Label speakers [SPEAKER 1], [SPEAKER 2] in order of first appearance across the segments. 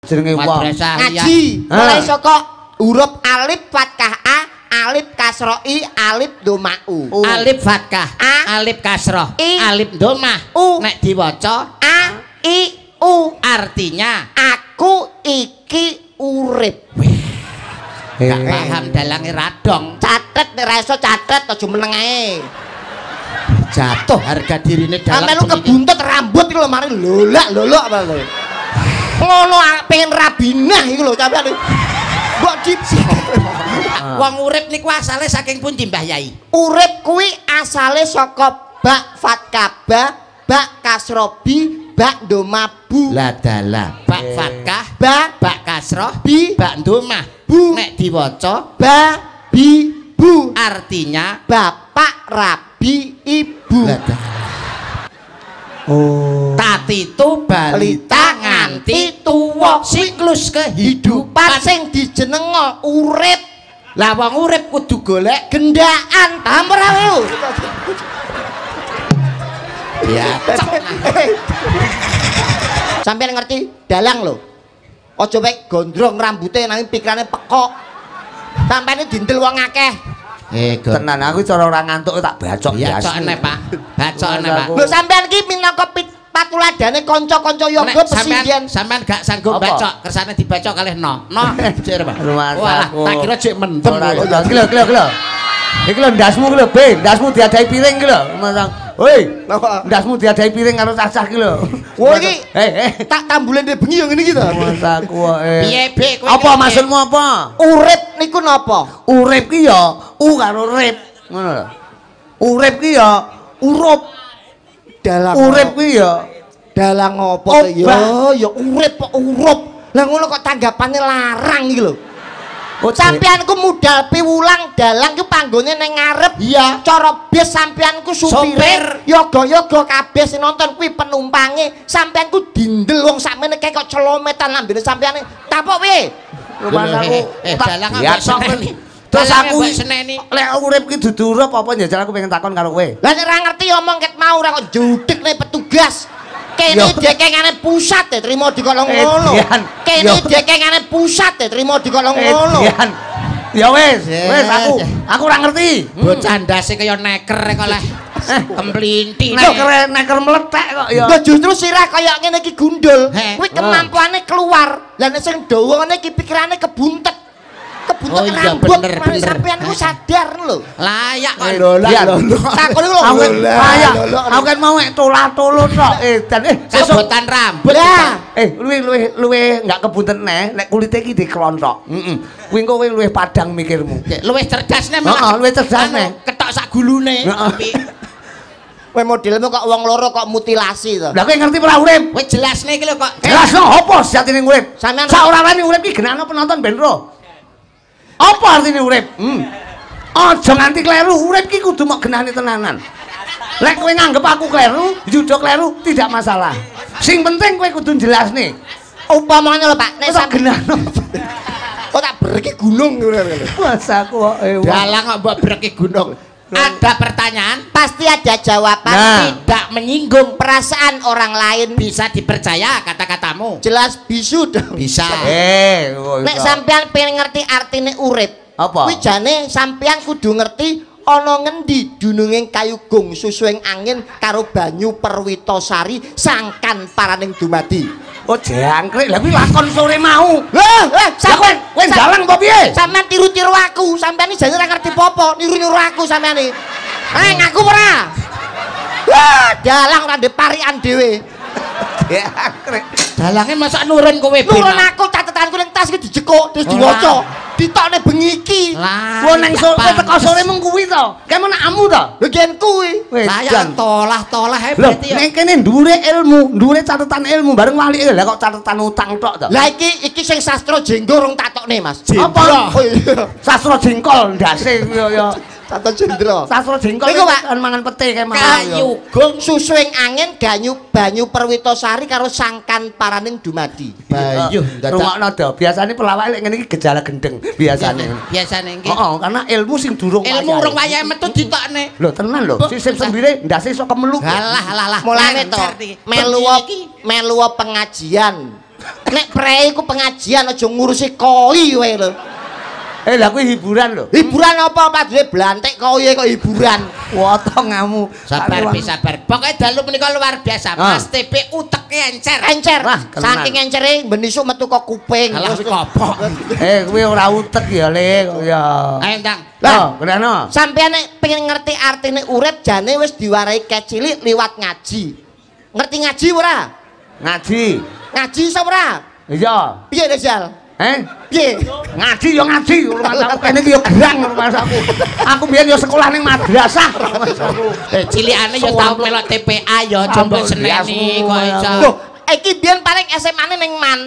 [SPEAKER 1] Jenenge wong.
[SPEAKER 2] Ngaji mulai saka huruf alif fathah a, alif kasroh i, alif dhamma u.
[SPEAKER 3] Alif fathah a, alif kasroh i, alif dhamma u. Nek diwaca
[SPEAKER 2] a i u
[SPEAKER 3] artinya
[SPEAKER 2] aku iki urip.
[SPEAKER 3] Gak paham dalange radong.
[SPEAKER 2] Catet nek ra iso catet aja meneng ae.
[SPEAKER 3] Jatuh harga dirine dalang.
[SPEAKER 2] Sampe lu kebuntet rambut iki lho mari lolak-lolok apa lho. Ngono pengen rabinah iku lho sampean. Mbok dipsi.
[SPEAKER 3] Wong urip niku asale saking pundi Mbah Yai?
[SPEAKER 2] Urip kuwi asale saka bak fatkah ba, bak kasroh bi, bak dhamma bu.
[SPEAKER 3] Lah dalah. Bak fatkah
[SPEAKER 2] ba,
[SPEAKER 3] bak kasroh
[SPEAKER 2] bi,
[SPEAKER 3] bak dhamma
[SPEAKER 2] bu.
[SPEAKER 3] Nek diwaca
[SPEAKER 2] ba bi bu
[SPEAKER 3] artinya
[SPEAKER 2] bapak rabi ibu.
[SPEAKER 3] Lah dalah. Oh. Tatitu balita nganti tuwa, siklus kehidupan
[SPEAKER 2] sing dijenengo urip.
[SPEAKER 3] Lah wong urip kudu golek
[SPEAKER 2] gendaan, paham ora kowe?
[SPEAKER 3] Ya.
[SPEAKER 2] Sampeyan ngerti dalang lho. Aja mek gondrong rambute nanging pikirane pekok. Sampeyane dindel wong akeh.
[SPEAKER 1] Tenan aku cara ora ngantuk tak bacok
[SPEAKER 3] ya. Bacokne Pak. Bacokne Pak.
[SPEAKER 2] Lho sampean iki minangka patuladane kanca-kanca yoga presiden.
[SPEAKER 3] Sampean gak sanggup bacok, kersane dibacok kalih no. No, jek Pak. Walah, tak kira jek mendem.
[SPEAKER 1] Iki lho, iki lho. Iki lho ndasmu iki lho, B, ndasmu diadahi piring iki lho. Hoi, ndasmu diadahi piring karo cacah iki lho.
[SPEAKER 2] Wah iki tak tambulen de bengi yo ngene iki to.
[SPEAKER 1] Masaku kok.
[SPEAKER 3] Piye, B, kowe?
[SPEAKER 1] Apa maksudmu apa?
[SPEAKER 2] Urip niku napa?
[SPEAKER 1] Urip ki ya u karo rip, ngono lho. Urip ki ya urup.
[SPEAKER 2] Dalang
[SPEAKER 1] urip ki ya
[SPEAKER 2] dalang apa to ya? Ya urip kok urup. Lah ngono kok tanggapane larang iki lho. Sampeyanku mudal piwulang dalang ku panggone ning ngarep.
[SPEAKER 3] Iya.
[SPEAKER 2] Cara bis sampeyanku supire, yoga-yoga kabeh sing nonton kuwi penumpange. Sampeyanku dindel wong sakmene kae kok celometan lambene sampeyane. Tapuk piye?
[SPEAKER 1] Rumasaku
[SPEAKER 3] dalang kok seneni.
[SPEAKER 1] Terus aku lek urip ki dudu urip apa njajal aku pengen takon karo kowe.
[SPEAKER 2] Lah nek ora ngerti omong ket mau ora kok judekne petugas. Kene dekengane pusat e trimo dikolong ngono. Kene dekengane pusat e trimo dikolong ngono.
[SPEAKER 1] Ya wis, wis aku ora ngerti.
[SPEAKER 3] Bocah ndase kaya neker kok leh kemplinti.
[SPEAKER 1] Neker neker mlethek kok ya.
[SPEAKER 2] Lho justru sirah kaya ngene iki gundul. Kuwi kemampuane keluar. Lah nek sing dawa ngene iki pikirane kebuntet. Kebuntet rambut. Sampeyan ku sadar lho.
[SPEAKER 3] Layak kok.
[SPEAKER 2] Takon iku lho.
[SPEAKER 1] Layak. Aku kan mau mek tolah-tolo tok. Dan
[SPEAKER 3] sesuk rambut.
[SPEAKER 1] Luwih luwih enggak kebuntet neh, nek kulite iki diklontok. Heeh. Kuwi engko kowe luwih padang mikirmu.
[SPEAKER 3] Luwih cerdas neh malah.
[SPEAKER 1] Heeh, luwih cerdas neh.
[SPEAKER 3] Ketok sak gulune.
[SPEAKER 2] Kowe modelmu kok wong loro kok mutilasi to.
[SPEAKER 1] Lah kowe ngerti ora urip?
[SPEAKER 3] Kowe jelasne iki lho kok.
[SPEAKER 1] Jelasno apa sejatine urip?
[SPEAKER 2] Sampeyan
[SPEAKER 1] sak ora-orane urip iki genakno penonton ben ro. Apa artine urip? Aja nganti kleru, urip ki kudu mok genahne tenanan. Lek kowe nganggep aku kleru, yuda kleru tidak masalah. Sing penting kowe kudu jelasne.
[SPEAKER 2] Upamane lho Pak, nek
[SPEAKER 1] sampe genahno.
[SPEAKER 2] Kok tak breki gunung ngono lho.
[SPEAKER 1] Masaku kok
[SPEAKER 3] dalang kok mbok breki gunung. Ada pertanyaan,
[SPEAKER 2] pasti ada jawaban.
[SPEAKER 3] Nah. Tidak menyinggung
[SPEAKER 2] perasaan orang lain.
[SPEAKER 3] Bisa dipercaya kata-katamu.
[SPEAKER 2] Jelas bisu dong.
[SPEAKER 3] Bisa.
[SPEAKER 2] Nek sampean pengen ngerti artine urip,
[SPEAKER 1] apa?
[SPEAKER 2] Kuwi jane sampean kudu ngerti ana ngendi dununging kayu gong susuing angin karo banyu perwitasari sangkan paraning dumadi.
[SPEAKER 1] Oh jangkrik, lha kuwi lakon sore mau.
[SPEAKER 2] Lah,
[SPEAKER 1] sampean kowe ndalang apa piye?
[SPEAKER 2] Sampean tiru-tiru aku, sampean iki jane ora ngerti apa-apa, niru-niru aku sampean iki. Ngaku ora? Wah, dalang ora ndek parikan dhewe.
[SPEAKER 1] Jangkrik.
[SPEAKER 3] Dalange mosok nurun kowe ben.
[SPEAKER 2] Nurun aku catetanku ning tas iki dijekuk terus diwaca. Ditokne bengi iki.
[SPEAKER 1] Wah nang sore teko sore mung kuwi to. Kae menakmu to?
[SPEAKER 2] Lho gen kuwi.
[SPEAKER 3] Layak tolah-tolah ae berarti ya.
[SPEAKER 1] Ning kene dhuwure ilmu, dhuwure catatan ilmu bareng walike lha kok catatan utang tok to.
[SPEAKER 2] Lah iki sing sastra jenggo rong tatokne Mas.
[SPEAKER 1] Apa? Sastra jengkol ndase ya.
[SPEAKER 2] Sastra jendra.
[SPEAKER 1] Sastra jengkol
[SPEAKER 2] iku Pak
[SPEAKER 1] kan mangan pete kae mangan.
[SPEAKER 3] Kayu gong
[SPEAKER 2] susuing angin ganyu banyu perwitasari karo sangkan paraning dumadi.
[SPEAKER 3] Bayuh
[SPEAKER 1] rungokno do. Biasane pelawak lek ngene iki gejala gendeng biasane.
[SPEAKER 3] Biasane nggih.
[SPEAKER 1] Heeh, karena ilmu sing durung wayahe.
[SPEAKER 3] Ilmu urung wayahe metu ditokne.
[SPEAKER 1] Lho tenan lho, sisip sembire ndase iso kemeluk.
[SPEAKER 3] Halah halah.
[SPEAKER 2] Mulane to, melu pengajian. Nek prei iku pengajian aja ngurusi koi kowe lho.
[SPEAKER 1] Lah kuwi hiburan lho.
[SPEAKER 2] Hiburan apa padune blantik koi kok hiburan.
[SPEAKER 1] Wotongamu.
[SPEAKER 3] Sabar bi sabar. Pokoke dalu menika luar biasa. Mas TP uteke encer.
[SPEAKER 2] Encer. Saking encere ben isuk metu kok kuping.
[SPEAKER 3] Alah kuwi kopok.
[SPEAKER 1] Kuwi ora utek ya, Le. Ya.
[SPEAKER 3] Ayo Ndang.
[SPEAKER 1] Lah, kenapa?
[SPEAKER 2] Sampeyan nek pengen ngerti artine urip jane wis diwarai kecilik liwat ngaji. Ngerti ngaji ora?
[SPEAKER 1] Ngaji.
[SPEAKER 2] Ngaji iso ora?
[SPEAKER 1] Iya.
[SPEAKER 2] Piye Dajjal?
[SPEAKER 1] Piye? Ngaji ya ngaji, rumahku kene iki ya gerang rumahku. Aku biyen ya sekolah ning madrasah.
[SPEAKER 3] Cilikane ya tau melok TPA ya aja mbok seneni kok iso.
[SPEAKER 2] Loh, iki biyen paling SMA-ne ning MAN.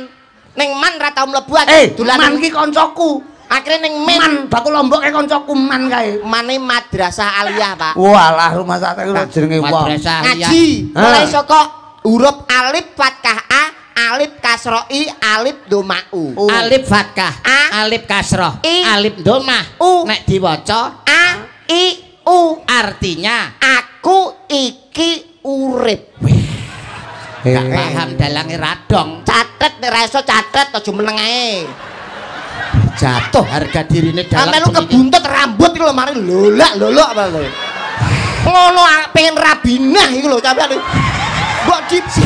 [SPEAKER 2] Ning MAN ra tau mlebu aku.
[SPEAKER 1] Dolan MAN iki koncoku.
[SPEAKER 2] Akhire ning MIN.
[SPEAKER 1] Man bakul lombok kae koncoku MAN kae.
[SPEAKER 2] Mane Madrasah Aliyah, Pak.
[SPEAKER 1] Walah rumah sakit iku jenenge wong.
[SPEAKER 2] Ngaji. Mulai saka huruf alif fathah A, alif kasroh i, alif doma u.
[SPEAKER 3] Alif fathah
[SPEAKER 2] A,
[SPEAKER 3] alif kasroh
[SPEAKER 2] I,
[SPEAKER 3] alif domah
[SPEAKER 2] U.
[SPEAKER 3] Nek diwaca
[SPEAKER 2] A I U
[SPEAKER 3] artinya
[SPEAKER 2] aku iki urip.
[SPEAKER 3] Gak paham dalange radong.
[SPEAKER 2] Catet nek ra iso catet aja meneng ae.
[SPEAKER 3] Jatuh harga dirine dalang.
[SPEAKER 2] Sampe lu kebuntut rambut iki lho mari lolak-lolok apa lho. Ngono pengen rabinah iku lho sampean. Mbok dipsi.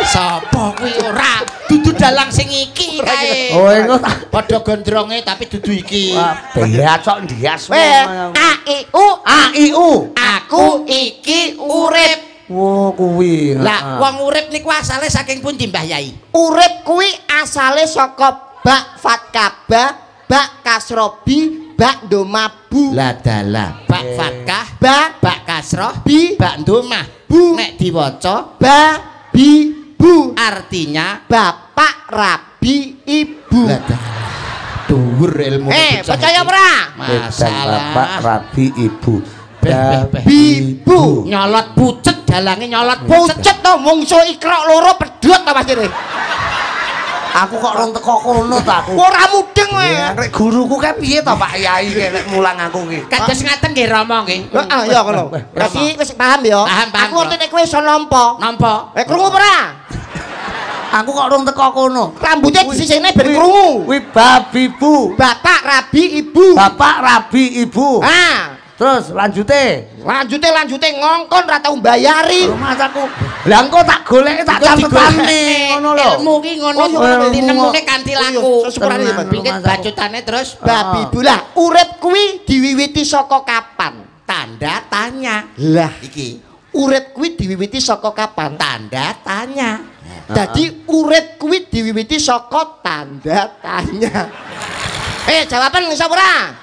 [SPEAKER 3] Sapa kuwi ora dudu dalang sing iki kae.
[SPEAKER 1] Oh iku
[SPEAKER 3] padha gondronge tapi dudu iki.
[SPEAKER 1] Wah, bacok ndias.
[SPEAKER 2] A I U
[SPEAKER 1] A I U.
[SPEAKER 3] Aku iki urip.
[SPEAKER 1] Wo kuwi.
[SPEAKER 3] Lah wong urip niku asale saking pundi Mbah Yai?
[SPEAKER 2] Urip kuwi asale saka bak fatkaba, bak kasrobi, bak domabu.
[SPEAKER 3] Lah dalah bak fatkah,
[SPEAKER 2] ba
[SPEAKER 3] bak kasroh,
[SPEAKER 2] bi
[SPEAKER 3] bak domah.
[SPEAKER 2] Bu.
[SPEAKER 3] Nek diwaca
[SPEAKER 2] ba bi bu
[SPEAKER 3] artinya
[SPEAKER 2] bapak rabi ibu.
[SPEAKER 3] Lah dalah dhuwur ilmu.
[SPEAKER 2] Percaya ora?
[SPEAKER 3] Masalah
[SPEAKER 1] bapak rabi ibu.
[SPEAKER 2] Babi bu.
[SPEAKER 3] Nyolot pucet dalange nyolot pucet.
[SPEAKER 2] Pucet to mungsuh ikrok loro pedhot ta pastine.
[SPEAKER 1] Aku kok rong teko kono ta aku.
[SPEAKER 2] Ora mudeng kowe.
[SPEAKER 1] Nek guruku kae piye to Pak Yai nek mulang aku ki.
[SPEAKER 3] Kados ngaten nggih Rama nggih.
[SPEAKER 2] Heeh ya ngono. Berarti wis paham ya. Aku ngerti nek kowe iso nampa.
[SPEAKER 3] Nampa.
[SPEAKER 2] Krungu ora?
[SPEAKER 1] Aku kok rong teko kono.
[SPEAKER 2] Rambutnya disisihne ben krungu.
[SPEAKER 1] Kuwi babi bu.
[SPEAKER 2] Bapak rabi ibu.
[SPEAKER 1] Bapak rabi ibu.
[SPEAKER 2] Ah.
[SPEAKER 1] Terus lanjute.
[SPEAKER 2] Lanjute ngongkon ra tau mbayari.
[SPEAKER 1] Mas aku. Lah engko tak goleki tak catetane ngono lho.
[SPEAKER 3] Ilmu ki ngono dinemune kanthi laku. Pingit bacutane terus
[SPEAKER 2] babi bu. Lah urip kuwi diwiwiti saka kapan?
[SPEAKER 3] Tanda tanya.
[SPEAKER 2] Lah
[SPEAKER 3] iki.
[SPEAKER 2] Urip kuwi diwiwiti saka kapan?
[SPEAKER 3] Tanda tanya.
[SPEAKER 2] Dadi urip kuwi diwiwiti saka tanda tanya. Jawaban iso ora?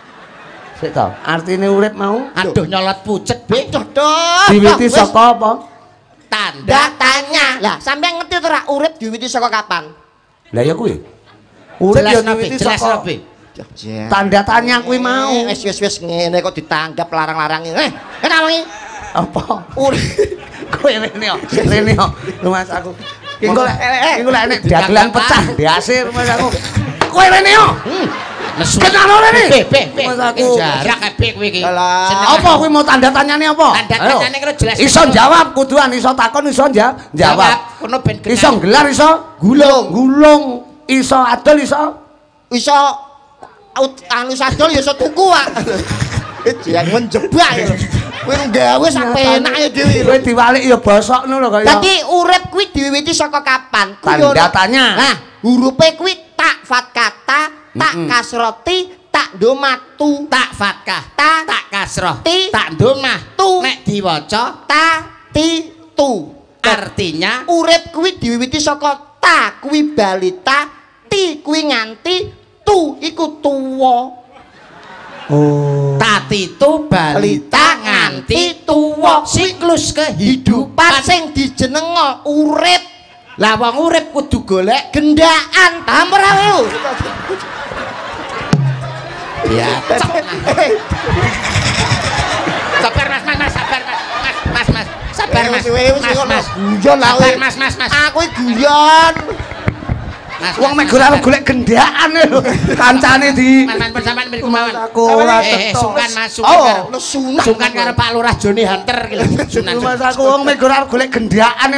[SPEAKER 1] Sik to, artine urip mau?
[SPEAKER 3] Aduh nyolot pucet, Bi.
[SPEAKER 2] Aduh.
[SPEAKER 1] Diwiwiti saka apa?
[SPEAKER 3] Tanda tanya.
[SPEAKER 2] Lah, sampeyan ngerti to ora urip diwiwiti saka kapan?
[SPEAKER 1] Lah ya kuwi. Urip ya diwiwiti saka tanda tanya kuwi mau.
[SPEAKER 2] Wis wis wis ngene kok ditanggap larang-larang. Kenapa iki?
[SPEAKER 1] Apa? Urip. Kowe rene yo, rene yo. Mas aku. Ki engko lek nek dagelan pecah biase rumah aku. Kowe rene yo. Kenal rene.
[SPEAKER 3] Be. Jarak kabeh kowe iki.
[SPEAKER 1] Apa kowe mau tanda tanyane apa?
[SPEAKER 3] Tanda tanyane karo jelas.
[SPEAKER 1] Iso jawab kuduan, iso takon iso jawab.
[SPEAKER 3] Kono ben kenal.
[SPEAKER 1] Iso gelar iso
[SPEAKER 2] gulung,
[SPEAKER 1] gulung, iso adol iso
[SPEAKER 2] iso anu sadol ya iso tuku, Pak. Jangan menjebak ya. Kowe gawe sak penake dhewe.
[SPEAKER 1] Kowe diwalik ya bosok ngono lho kaya.
[SPEAKER 2] Dadi urip kuwi diwiwiti saka kapan?
[SPEAKER 1] Tanda tanya.
[SPEAKER 2] Nah, hurufe kuwi tak fatkata, tak kasroti, tak domatu,
[SPEAKER 3] tak fatkah, tak kasroh,
[SPEAKER 2] ti,
[SPEAKER 3] tak domah,
[SPEAKER 2] tu.
[SPEAKER 3] Nek diwaca
[SPEAKER 2] ta ti tu.
[SPEAKER 3] Artinya
[SPEAKER 2] urip kuwi diwiwiti saka ta kuwi balita, ti kuwi nganti, tu iku tuwa.
[SPEAKER 1] Oh.
[SPEAKER 3] Tati tu balita nganti tuwa, siklus kehidupan
[SPEAKER 2] sing dijenengo urip.
[SPEAKER 3] Lah wong urip kudu golek
[SPEAKER 2] gendaan, paham ora kowe?
[SPEAKER 3] Ya. Sabar Mas, Mas, sabar Mas. Mas, Mas, sabar Mas. Mas, Mas.
[SPEAKER 2] Guyon lah
[SPEAKER 3] kowe. Mas, Mas, Mas.
[SPEAKER 2] Aku iki guyon.
[SPEAKER 1] Wong mek golek golek gendaan lho. Kancane di
[SPEAKER 3] Man sampean mriku mawon.
[SPEAKER 1] Aku ora
[SPEAKER 3] cetha. Sungkan Mas, sungkan. Sungkan karo Pak Lurah Joni Hunter iki lho.
[SPEAKER 1] Mas aku wong mek golek gendaan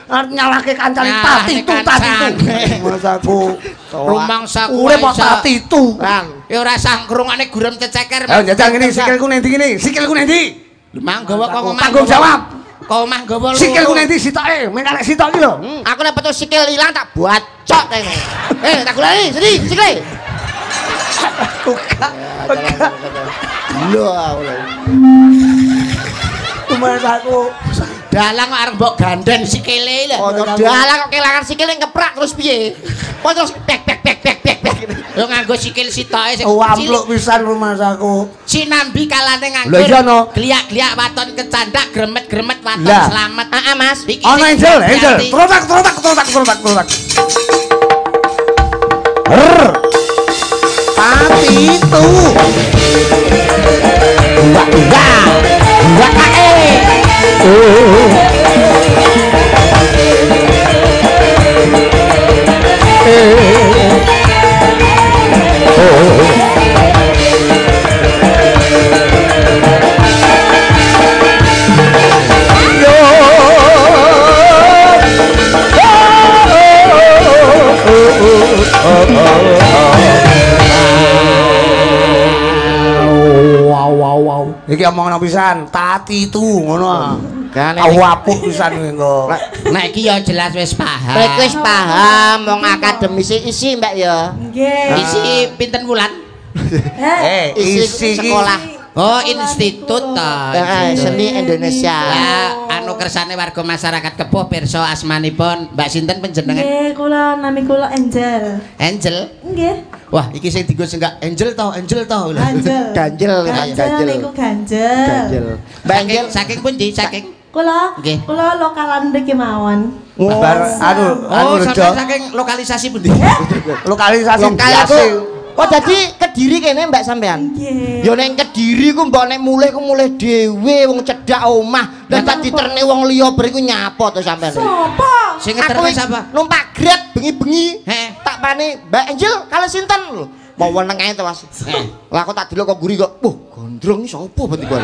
[SPEAKER 1] arep nyalahke kancane tati tu tati tu. Masaku
[SPEAKER 3] rumangsa
[SPEAKER 1] urip kok tati tu.
[SPEAKER 3] Ya ora sah ngrungokne gurem ceceker.
[SPEAKER 1] Ayo jajal ngene sikilku ning ndi ngene? Sikilku ning ndi?
[SPEAKER 3] Lho mang gawa kok omah.
[SPEAKER 1] Tanggung jawab.
[SPEAKER 3] Kok omah gawa lho.
[SPEAKER 1] Sikilku ning ndi sitoke? Meng karek sitok iki lho.
[SPEAKER 2] Aku nek petuk sikil ilang tak bacok kene. Tak goleki, sini sikile.
[SPEAKER 1] Aku gak.
[SPEAKER 2] Lho aku.
[SPEAKER 1] Masaku
[SPEAKER 3] dalang kok arep mbok gandeng sikile lho.
[SPEAKER 2] Oh, dalang kok kelangan sikile ngeprak terus piye? Kok terus pek pek pek pek pek pek.
[SPEAKER 3] Yo nganggo sikil sitoke sing
[SPEAKER 1] ampluk pisan rumangsaku.
[SPEAKER 3] Sinambi kalane nganggur.
[SPEAKER 1] Lho iya no.
[SPEAKER 3] Gliak-gliak waton kecandak gremet-gremet waton slamet.
[SPEAKER 2] Heeh, Mas.
[SPEAKER 1] Ana Angel, Angel. Trotak trotak trotak trotak trotak. Her. Pati itu. Dua dua. Dua kae. Wow wow wow. Iki omongno pisan, tati tu ngono. Apuk pisan kowe engko.
[SPEAKER 3] Nek iki ya jelas wis paham.
[SPEAKER 2] Kowe wis paham wong akademisi isi Mbak ya.
[SPEAKER 4] Nggih.
[SPEAKER 3] Isi pinten wulan?
[SPEAKER 1] Isi
[SPEAKER 2] sekolah.
[SPEAKER 3] Oh, institut ta.
[SPEAKER 2] Seni Indonesia.
[SPEAKER 3] Lah, anu kersane warga masyarakat Kepuh pirsa asmanipun Mbak sinten panjenengan?
[SPEAKER 4] Nggih, kula nami kula Angel.
[SPEAKER 3] Angel?
[SPEAKER 4] Nggih.
[SPEAKER 3] Wah, iki sing dienggo sing gak Angel to, Angel to.
[SPEAKER 4] Ganjel.
[SPEAKER 2] Ganjel, ganjel.
[SPEAKER 4] Niku ganjel.
[SPEAKER 2] Ganjel. Mbak Angel
[SPEAKER 3] saking pundi? Saking
[SPEAKER 4] kula, kula lokalan mriki mawon.
[SPEAKER 1] Bar anu anu
[SPEAKER 3] sampeyan saking lokalisasi pundi?
[SPEAKER 1] Lokalisasi
[SPEAKER 2] lokal. Oh, dadi Kediri kene Mbak sampean?
[SPEAKER 4] Nggih.
[SPEAKER 2] Ya nek Kediri ku mbok nek mulih ku mulih dhewe wong cedhak omah. Lah tak diterne wong liya bar iku nyapa to sampean?
[SPEAKER 4] Sopo?
[SPEAKER 3] Sing ngeterne sapa?
[SPEAKER 2] Numpak Grab bengi-bengi. Tak pane Mbak Angel kali sinten lho. Mau weneng ae to, Mas. Lah aku tak delok kok mburi kok. Wah, gondrong iki sapa berarti kowe?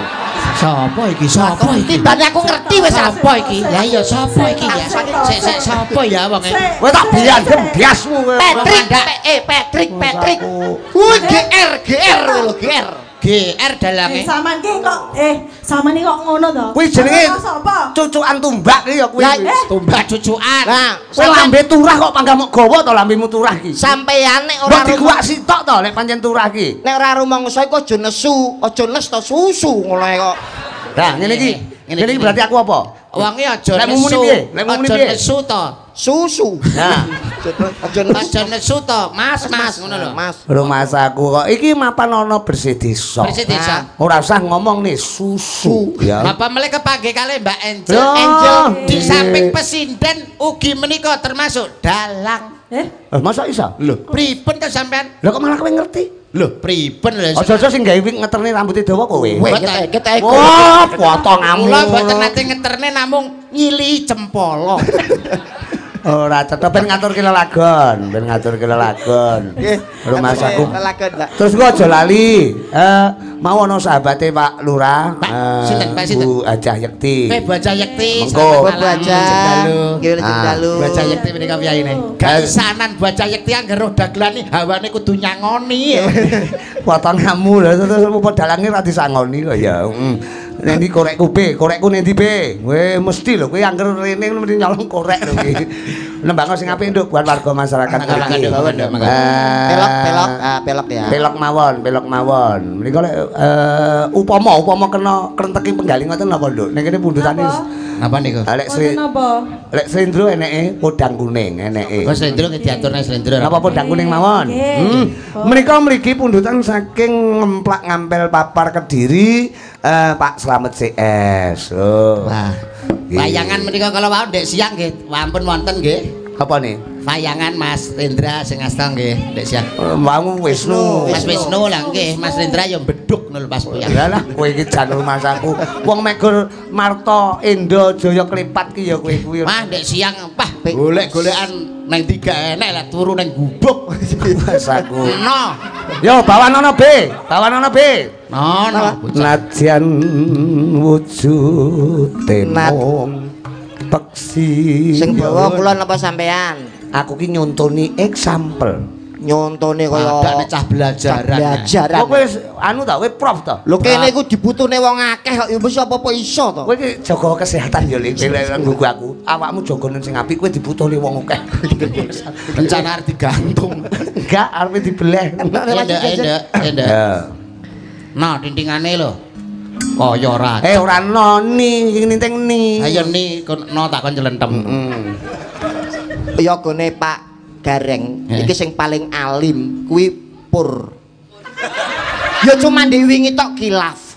[SPEAKER 3] Sapa iki? Sapa iki?
[SPEAKER 2] Tibane aku ngerti wis
[SPEAKER 3] sapa iki? Lah iya sapa iki ya? Sik sik sapa ya wonge?
[SPEAKER 1] Kowe tak biandem biasmu kowe.
[SPEAKER 2] Patrick, Patrick, Patrick. Kuwi GR, GR lho, GR.
[SPEAKER 3] GR dalange.
[SPEAKER 4] Sampean ki kok sampean iki kok ngono to?
[SPEAKER 1] Kuwi jenenge cucukan tumbak iki ya kuwi.
[SPEAKER 3] Tumbak cucukan.
[SPEAKER 2] Lah,
[SPEAKER 1] kowe lambe turah kok panggah mok gawa to lambemu turah iki.
[SPEAKER 2] Sampeyan nek ora
[SPEAKER 1] mbok diguwak sitok to nek pancen turah iki.
[SPEAKER 2] Nek ora rumangsa iku aja nesu, aja nes to susu ngono ae kok.
[SPEAKER 1] Lah ngene iki. Ngene iki berarti aku apa?
[SPEAKER 3] Wonge aja nesu. Aja nesu to.
[SPEAKER 2] Susu.
[SPEAKER 1] Nah,
[SPEAKER 3] aja nesu to, Mas, Mas ngono lho.
[SPEAKER 2] Mas.
[SPEAKER 1] Rumasaku kok iki mapan ana bersih desa.
[SPEAKER 3] Bersih desa.
[SPEAKER 1] Ora usah ngomong nih susu. Ya.
[SPEAKER 3] Bapak melih kepanggih kalih Mbak Angel. Angel di samping pesinden ugi menika termasuk dalang.
[SPEAKER 1] Masa iso?
[SPEAKER 3] Lho, pripun to sampean?
[SPEAKER 1] Lho kok malah kowe ngerti?
[SPEAKER 3] Lho, pripun lho?
[SPEAKER 1] Aja-aja sing gawe ngeterne rambute dawa kowe.
[SPEAKER 2] Keteke.
[SPEAKER 1] Wah, potonganmu.
[SPEAKER 3] Kula mboten nate ngeterne namung nyilihi cempolo.
[SPEAKER 1] Ora cetha ben ngaturke lelagon, ben ngaturke lelagon.
[SPEAKER 2] Nggih,
[SPEAKER 1] rumasaku.
[SPEAKER 2] Lelagon, Pak.
[SPEAKER 1] Terus kok aja lali, mau ana sahabate Pak Lurah,
[SPEAKER 3] Pak sinten, Pak sinten?
[SPEAKER 1] Bu Hajah Yekti.
[SPEAKER 3] Bu Hajah Yekti.
[SPEAKER 1] Mengko.
[SPEAKER 2] Bu Hajah. Nggih, dalu.
[SPEAKER 3] Bu Hajah Yekti menika piyayine. Gaisanan Bu Hajah Yekti angger roh dagelan iki hawane kudu nyangoni.
[SPEAKER 1] Potonganmu lho terus apa dalange ra disangoni kok ya. Nek ndi korekku B, korekku nek ndi B. Kowe mesti lho kowe angger rene mesti nyolong korek lho iki. Nembang sing apik nduk buat warga masyarakat mriki.
[SPEAKER 2] Pelok, pelok, pelok ya.
[SPEAKER 1] Pelok mawon, pelok mawon. Menika lek upama upama kena krenteki penggali ngoten napa nduk? Ning kene pundhutane
[SPEAKER 3] napa niku?
[SPEAKER 1] Lek lek slendro eneke podang kuning eneke.
[SPEAKER 3] Oh slendro nggih diaturne slendro.
[SPEAKER 1] Napa podang kuning mawon? Menika mriki pundhutan saking Ngemplak Ngampel Papar Kediri Pak Slamet CS. Oh.
[SPEAKER 3] Wah. Wayangan menika kala wau ndek siang nggih, ampun wonten nggih.
[SPEAKER 1] Apa nih?
[SPEAKER 3] Wayangan Mas Rendra sing asta nggih ndek siang.
[SPEAKER 1] Wau Wisnu.
[SPEAKER 3] Mas Wisnu lah nggih, Mas Rendra ya beduk ngono lho Mas Puyang.
[SPEAKER 1] Lah lah kowe iki jan rumasaku. Wong megur Marta Endo Jaya Klipat ki ya kowe kuwi.
[SPEAKER 3] Wah ndek siang pah golek-golekan nang tiga enek lah turu nang gubuk.
[SPEAKER 1] Masaku.
[SPEAKER 3] No.
[SPEAKER 1] Yo bawan ana B, bawan ana B.
[SPEAKER 3] Nono.
[SPEAKER 1] Nadyan wujude mung Peksi.
[SPEAKER 2] Sing bawa kula napa sampean?
[SPEAKER 1] Aku ki nyontoni example.
[SPEAKER 2] Nyontone kaya
[SPEAKER 3] padane cah belajaran.
[SPEAKER 1] Kok kowe anu ta, kowe prof ta?
[SPEAKER 2] Lho kene iku dibutuhne wong akeh kok ya wis apa-apa iso to.
[SPEAKER 1] Kowe iki jaga kesehatan ya lek nggo aku. Awakmu jagane sing apik kowe dibutuhne wong akeh.
[SPEAKER 3] Rencana arep digantung.
[SPEAKER 1] Enggak, arep dibeleh.
[SPEAKER 3] Endek. Nah, tintingane lho. Kaya ora.
[SPEAKER 1] Ora noni, iki ninting ni.
[SPEAKER 3] Ayo ni kono tak kon celentem.
[SPEAKER 2] Heeh. Ya gone Pak Gareng iki sing paling alim kuwi pur. Ya cuma wingi tok kilaf.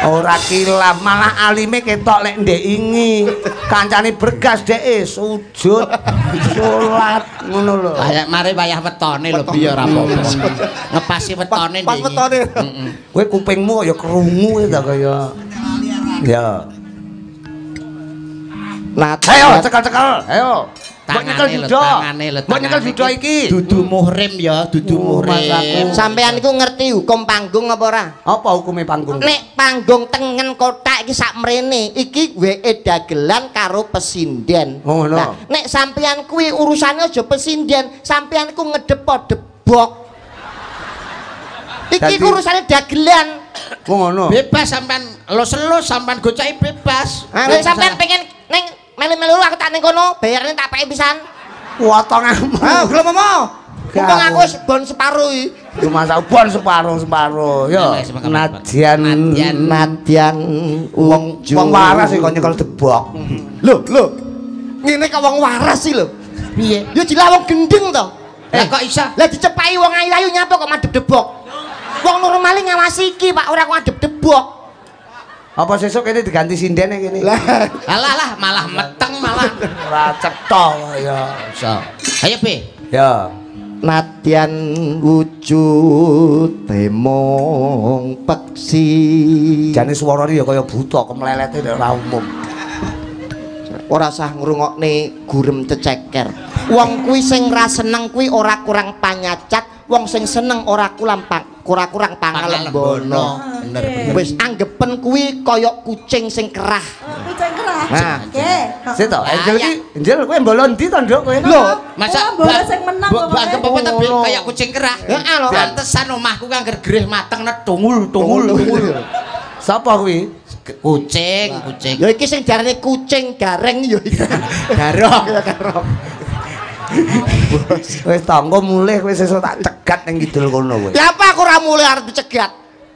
[SPEAKER 1] Ora kilaf, malah alime ketok lek ndek ingi. Kancane bergas dheke sujud, salat ngono lho.
[SPEAKER 3] Kayak mari wayah wetone lho piye ora apa-apa. Ngepasi wetone ndek.
[SPEAKER 2] Pas wetone.
[SPEAKER 3] Heeh.
[SPEAKER 1] Kowe kupingmu ya krungu ta kaya. Ya. Ayo cekel-cekel, ayo. Mbok nyekel judo. Mbok nyekel judo iki.
[SPEAKER 3] Dudu muhrim ya, dudu muhrim.
[SPEAKER 2] Sampeyan iku ngerti hukum panggung apa ora?
[SPEAKER 1] Apa hukume panggung?
[SPEAKER 2] Nek panggung tengen kotak iki sak mrene, iki weke dagelan karo pesinden.
[SPEAKER 1] Oh,
[SPEAKER 2] nah, nek sampeyan kuwi urusane aja pesinden, sampeyan iku ngedep debok. Iki urusane dagelan.
[SPEAKER 1] Oh ngono.
[SPEAKER 3] Bebas sampean elus-elus, sampean gocaki bebas.
[SPEAKER 2] Nek sampean pengen ning melu-melu aku tak ning kono, bayarane tak peki pisan.
[SPEAKER 1] Potonganmu.
[SPEAKER 2] Ah, gelem apa? Mumpung aku wis bon separo iki.
[SPEAKER 1] Rumah bon separo-separo. Yo, nadyan
[SPEAKER 2] nadyan
[SPEAKER 1] wong wong waras kok nyekel debok.
[SPEAKER 2] Lho, lho. Ngene kok wong waras iki lho.
[SPEAKER 3] Piye?
[SPEAKER 2] Ya jelas wong gendeng to.
[SPEAKER 3] Lah kok iso?
[SPEAKER 2] Lah dicepaki wong ayu-ayu nyapa kok madhep debok. Wong normale ngawasi iki, Pak, ora kok madhep debok.
[SPEAKER 1] Apa sesuk kene diganti sindene kene?
[SPEAKER 2] Lah,
[SPEAKER 3] alah lah malah meteng malah.
[SPEAKER 1] Ora cetha ya.
[SPEAKER 3] Iso. Ayo Be.
[SPEAKER 1] Ya.
[SPEAKER 2] Nadyan wujud mung peksi.
[SPEAKER 1] Jane swarane ya kaya buta kemlelete ora umum.
[SPEAKER 2] Ora usah ngrungokne gurem ceceker. Wong kuwi sing ra seneng kuwi ora kurang panyacat, wong sing seneng ora kurang kurang pangalembono.
[SPEAKER 3] Bener bener.
[SPEAKER 2] Wis anggepen kuwi kaya kucing sing kerah.
[SPEAKER 4] Kucing kerah.
[SPEAKER 2] Nah.
[SPEAKER 4] Oke.
[SPEAKER 1] Sik to, Angel iki, Angel kowe mbolo ndi to, Nduk kowe?
[SPEAKER 2] Lho,
[SPEAKER 3] masa
[SPEAKER 4] mbolo sing menang kok.
[SPEAKER 3] Mbok anggep apa ta kaya kucing kerah?
[SPEAKER 2] Heeh lho.
[SPEAKER 3] Pantesan omahku kang gereh mateng netungul tungul tungul.
[SPEAKER 1] Sapa kuwi?
[SPEAKER 3] Kucing, kucing.
[SPEAKER 2] Ya iki sing jarane kucing gareng ya iki.
[SPEAKER 3] Garong.
[SPEAKER 2] Ya garong.
[SPEAKER 1] Wis tanggo mulih kowe sesuk tak cegat ning kidul kono kowe.
[SPEAKER 2] Lah apa aku ora mulih arep dicegat?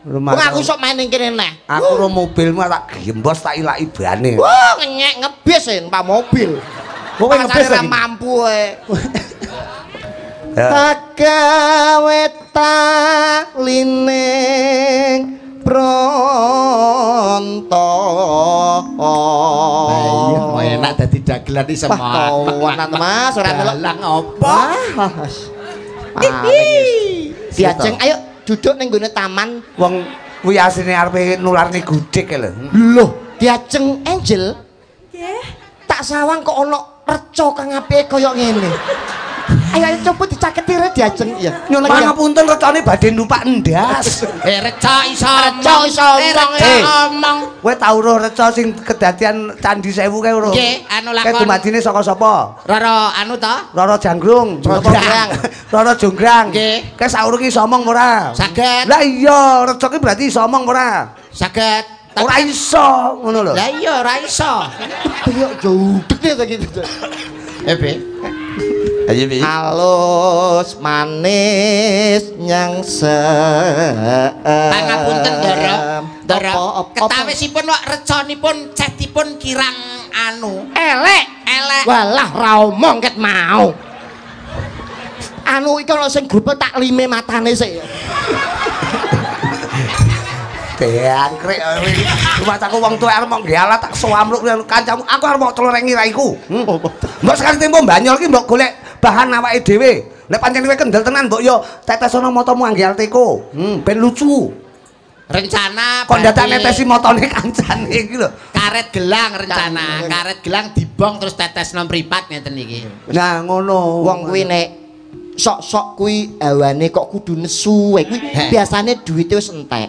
[SPEAKER 2] Wong aku sok main ning kene neh.
[SPEAKER 1] Aku ro mobilmu tak gembos tak ilaki bane.
[SPEAKER 2] Wah, ngenyek ngebis e numpak mobil.
[SPEAKER 1] Kowe ngebis
[SPEAKER 2] ora mampu kowe. Tagawe talining pronto.
[SPEAKER 3] Iya, enak dadi dagelan iki semangat.
[SPEAKER 2] Wah, Mas, ora melok
[SPEAKER 3] dalang apa?
[SPEAKER 2] Diajeng ayo duduk ning nggone taman.
[SPEAKER 1] Wong kuwi asline arepe nularne gudhek lho.
[SPEAKER 2] Lho, diajeng Angel.
[SPEAKER 4] Nggih.
[SPEAKER 2] Tak sawang kok ana reca kang apike kaya ngene. Ayo ayo coba dicaketi re diajeng ya.
[SPEAKER 1] Nyuwun pangapunten recane badhe numpak endas.
[SPEAKER 3] Reca iso
[SPEAKER 2] reca iso
[SPEAKER 3] omong.
[SPEAKER 1] Kowe tau roh reca sing kedadian Candi Sewu kae ora?
[SPEAKER 3] Nggih, anu lakon.
[SPEAKER 1] Kae dumadine saka sapa?
[SPEAKER 3] Roro anu to?
[SPEAKER 1] Roro Janggrung.
[SPEAKER 2] Jonggrang.
[SPEAKER 1] Roro Jonggrang.
[SPEAKER 3] Nggih.
[SPEAKER 1] Kae saurung iso omong ora?
[SPEAKER 3] Saged.
[SPEAKER 1] Lah iya, reca ki berarti iso omong ora?
[SPEAKER 3] Saged.
[SPEAKER 1] Ora iso ngono lho.
[SPEAKER 3] Lah iya ora iso.
[SPEAKER 2] Kaya judeg ta iki.
[SPEAKER 3] Be. Ayo Bi.
[SPEAKER 2] Alus manis nyang
[SPEAKER 3] Pangapunten Ndara. Ndara. Ketawisipun wak recanipun cetipun kirang anu.
[SPEAKER 2] Elek.
[SPEAKER 3] Elek.
[SPEAKER 2] Walah ra omong ket mau. Anu iki ana sing grupe taklime matane sik.
[SPEAKER 1] Diangkrik rumahku wong tuwek arep mok nggae alat tak soamruk kancamu aku arep mok clorengi raiku. Mbok sekali tempo banyol ki mbok golek bahan awake dhewe. Nek pancen kowe kendel tenan mbok yo tetesono motomu angge alteko. Ben lucu.
[SPEAKER 3] Rencana
[SPEAKER 1] kok dadak netesi motone kancane iki lho.
[SPEAKER 3] Karet gelang rencana, karet gelang dibong terus tetesno mripat ngeten iki.
[SPEAKER 1] Nah ngono.
[SPEAKER 2] Wong kuwi nek Sok-sok kuwi hawane kok kudu nesu kuwi biasane duwite wis entek.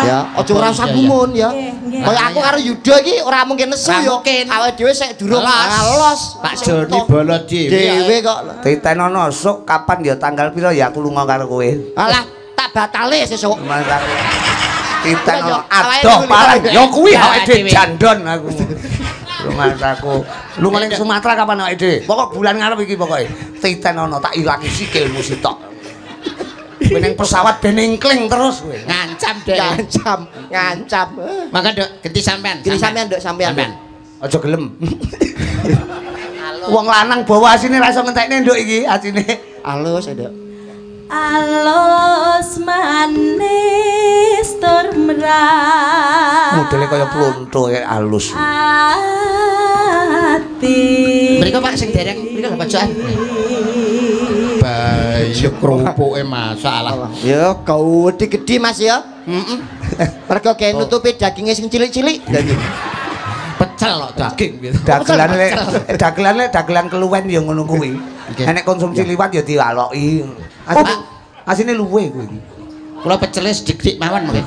[SPEAKER 2] Ya, aja ora usah gumun ya. Kaya aku karo Yuda iki ora mungkin nesu ya. Awake dhewe sik durung los.
[SPEAKER 3] Pak Joni bolo dhewe
[SPEAKER 2] kok.
[SPEAKER 1] Titenono sok kapan ya tanggal pira ya aku lunga karo kowe.
[SPEAKER 2] Alah, tak batale sesuk.
[SPEAKER 1] Titenono adoh parah. Ya kuwi awake dhewe jandon aku. Rumangsaku. Lunga ning Sumatera kapan awake dhewe? Pokok bulan ngarep iki pokoke. Titenono tak ilangi sikilmu sitok. Kowe ning pesawat ben engkling terus kowe.
[SPEAKER 3] Ngancam, Dek.
[SPEAKER 2] Ngancam, ngancam.
[SPEAKER 3] Mangga, Dok, genti sampean.
[SPEAKER 2] Genti sampean, Dok, sampean.
[SPEAKER 1] Aja gelem. Wong lanang bawa asine ra iso ngentekne, Nduk iki asine.
[SPEAKER 2] Alus, Nduk.
[SPEAKER 4] Alus manis tur mrah.
[SPEAKER 1] Modele kaya plonto ya alus.
[SPEAKER 4] Ati.
[SPEAKER 3] Mriko Pak sing dereng mriko lho pojokan. Bayu krupuke masalah.
[SPEAKER 2] Ya gedhi-gedhi Mas ya.
[SPEAKER 3] Heeh.
[SPEAKER 2] Mergo gawe nutupi daginge sing cilik-cilik.
[SPEAKER 3] Pecel kok daging gitu.
[SPEAKER 1] Dagelane dagelan keluwen ya ngono kuwi. Nek konsumsi liwat ya diwaloki. Asine luwe kuwi iki.
[SPEAKER 3] Kula pecele sedhik mawon mengke.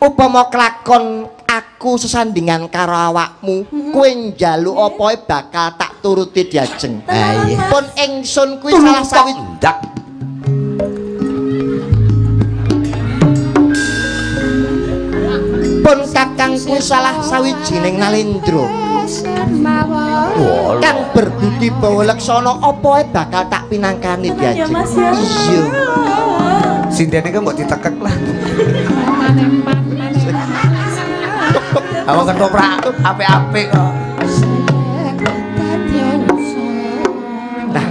[SPEAKER 2] Upama kelakon aku sesandingan karo awakmu, kowe njaluk apa bakal tak turuti diajeng. Pun ingsun kuwi salah sawij
[SPEAKER 1] ndak.
[SPEAKER 2] Pun kakang kuwi salah sawijining nalendra. Kang berbudi bawa leksana apa bakal tak pinangkani diajeng. Iya.
[SPEAKER 1] Sindene kok mbok ditekek lah. Aku ketoprak apik-apik kok.
[SPEAKER 2] Nah,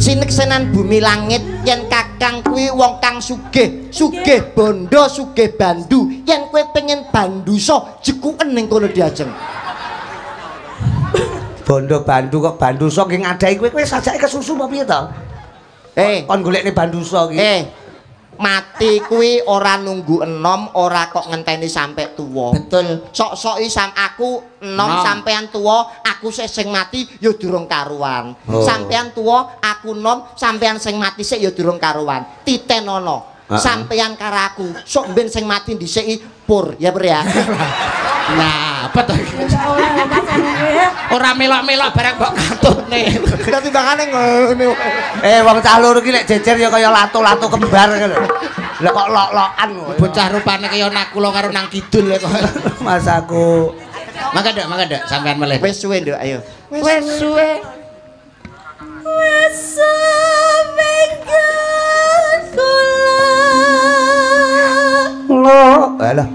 [SPEAKER 2] sineksenan bumi langit yen kakang kuwi wong kang sugih, sugih bondo, sugih bandu. Yen kowe pengen bandusa jekuken ning kono diajeng.
[SPEAKER 1] Bondo bandu kok bandusa ki ngadahi kowe, kowe sajake kesusu apa piye to? Kon golekne bandusa ki.
[SPEAKER 2] Mati kuwi ora nunggu enom, ora kok ngenteni sampe tuwa.
[SPEAKER 3] Betul.
[SPEAKER 2] Sok-sok sam aku enom sampean tuwa, aku sik sing mati ya durung karuan.
[SPEAKER 1] Oh.
[SPEAKER 2] Sampean tuwa, aku enom, sampean sing mati sik ya durung karuan. Titenono. Sampean karo aku, sok ben sing mati dhisik pur, ya pur ya.
[SPEAKER 3] Nah, apa to? Ora melok-melok barang mbok katune.
[SPEAKER 2] Lah timbangane ngene.
[SPEAKER 1] Wong cah loro iki lek jejer ya kaya lato-lato kembar ngono lho. Lah kok lok-lokan
[SPEAKER 3] bocah rupane kaya nakula karo nang kidul kok.
[SPEAKER 1] Mas aku.
[SPEAKER 3] Mangga Nduk, mangga Nduk, sampean melih.
[SPEAKER 2] Wis suwe Nduk, ayo.
[SPEAKER 3] Wis suwe.
[SPEAKER 4] Wis suwe kula.
[SPEAKER 1] Lho, alah.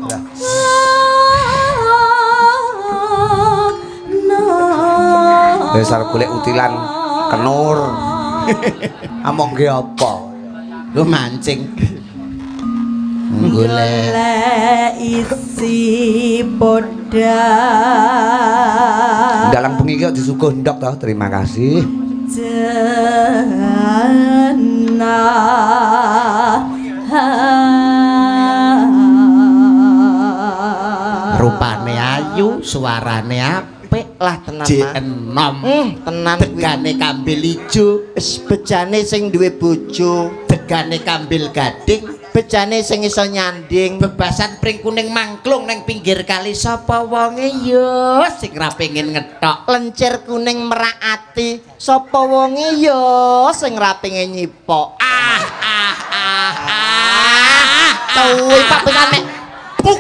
[SPEAKER 1] Wis arep golek utilan kenur. Among ge apa?
[SPEAKER 3] Lu mancing. Golek
[SPEAKER 4] isi podang.
[SPEAKER 1] Dalang bengi iki disuguh ndok to, terima kasih.
[SPEAKER 4] Jenah.
[SPEAKER 3] Rupane ayu, suarane apik
[SPEAKER 2] lah tenan.
[SPEAKER 3] J6.
[SPEAKER 2] Tenan
[SPEAKER 3] degane kambil ijo,
[SPEAKER 2] wis bejane sing duwe bojo,
[SPEAKER 3] degane kambil gading,
[SPEAKER 2] bejane sing iso nyanding,
[SPEAKER 3] bebasan pring kuning mangklung nang pinggir kali sapa wonge ya sing ra pengin ngethok,
[SPEAKER 2] lencir kuning merak ati sapa wonge ya sing ra pengin nyipok.
[SPEAKER 3] Ah ah ah ah.
[SPEAKER 2] Tuwi Pak pesane. Puk.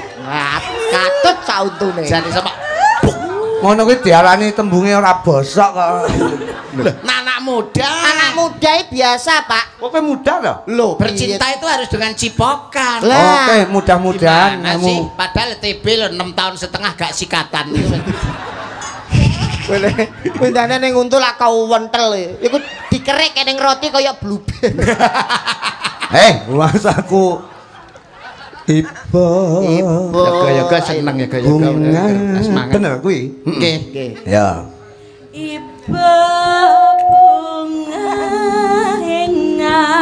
[SPEAKER 2] Katut sauntune.
[SPEAKER 3] Jane sapa?
[SPEAKER 1] Ngono kuwi diarani tembunge ora bosok kok.
[SPEAKER 3] Anak muda.
[SPEAKER 2] Anak muda biasa, Pak.
[SPEAKER 1] Kok kowe muda to?
[SPEAKER 2] Lho,
[SPEAKER 3] bercinta itu harus dengan cipokan.
[SPEAKER 1] Oke, mudah-mudahan
[SPEAKER 3] kamu. Padahal TB lho 6 tahun setengah gak sikatan.
[SPEAKER 2] Kowe ndane ning untu lak kau wentel. Iku dikerik ning roti kaya blueberry.
[SPEAKER 1] Mas aku Ibu.
[SPEAKER 3] Yoga-yoga seneng yoga-yoga. Semangat.
[SPEAKER 1] Bener kuwi.
[SPEAKER 3] Nggih.
[SPEAKER 1] Ya.
[SPEAKER 4] Ibu bunga ing atiku.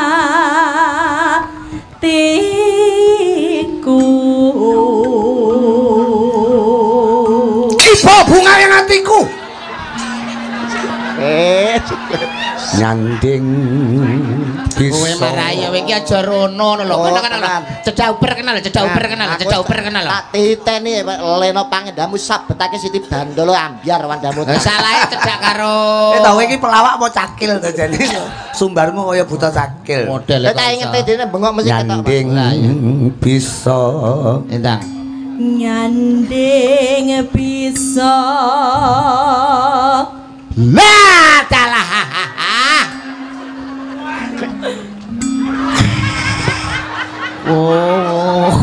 [SPEAKER 4] Ibu
[SPEAKER 1] bunga ing atiku. Nyanding bisa.
[SPEAKER 3] Kowe marai kowe iki aja rono lho. Kono kan lho. Cedak uber kenal, cedak uber kenal, cedak uber kenal.
[SPEAKER 2] Tak titeni leno pangendamu sabetake Siti Bandolo ambyar wandamu.
[SPEAKER 3] Salahe cedak karo.
[SPEAKER 1] Eh ta kowe iki pelawak apa cakil to jane? Sumbarmu kaya buta cakil.
[SPEAKER 3] Model
[SPEAKER 2] kok. Tak ingete dene bengok mesti ketok.
[SPEAKER 1] Nyanding bisa.
[SPEAKER 3] Endang.
[SPEAKER 4] Nyanding bisa.
[SPEAKER 3] Lah dalah.
[SPEAKER 1] Oh.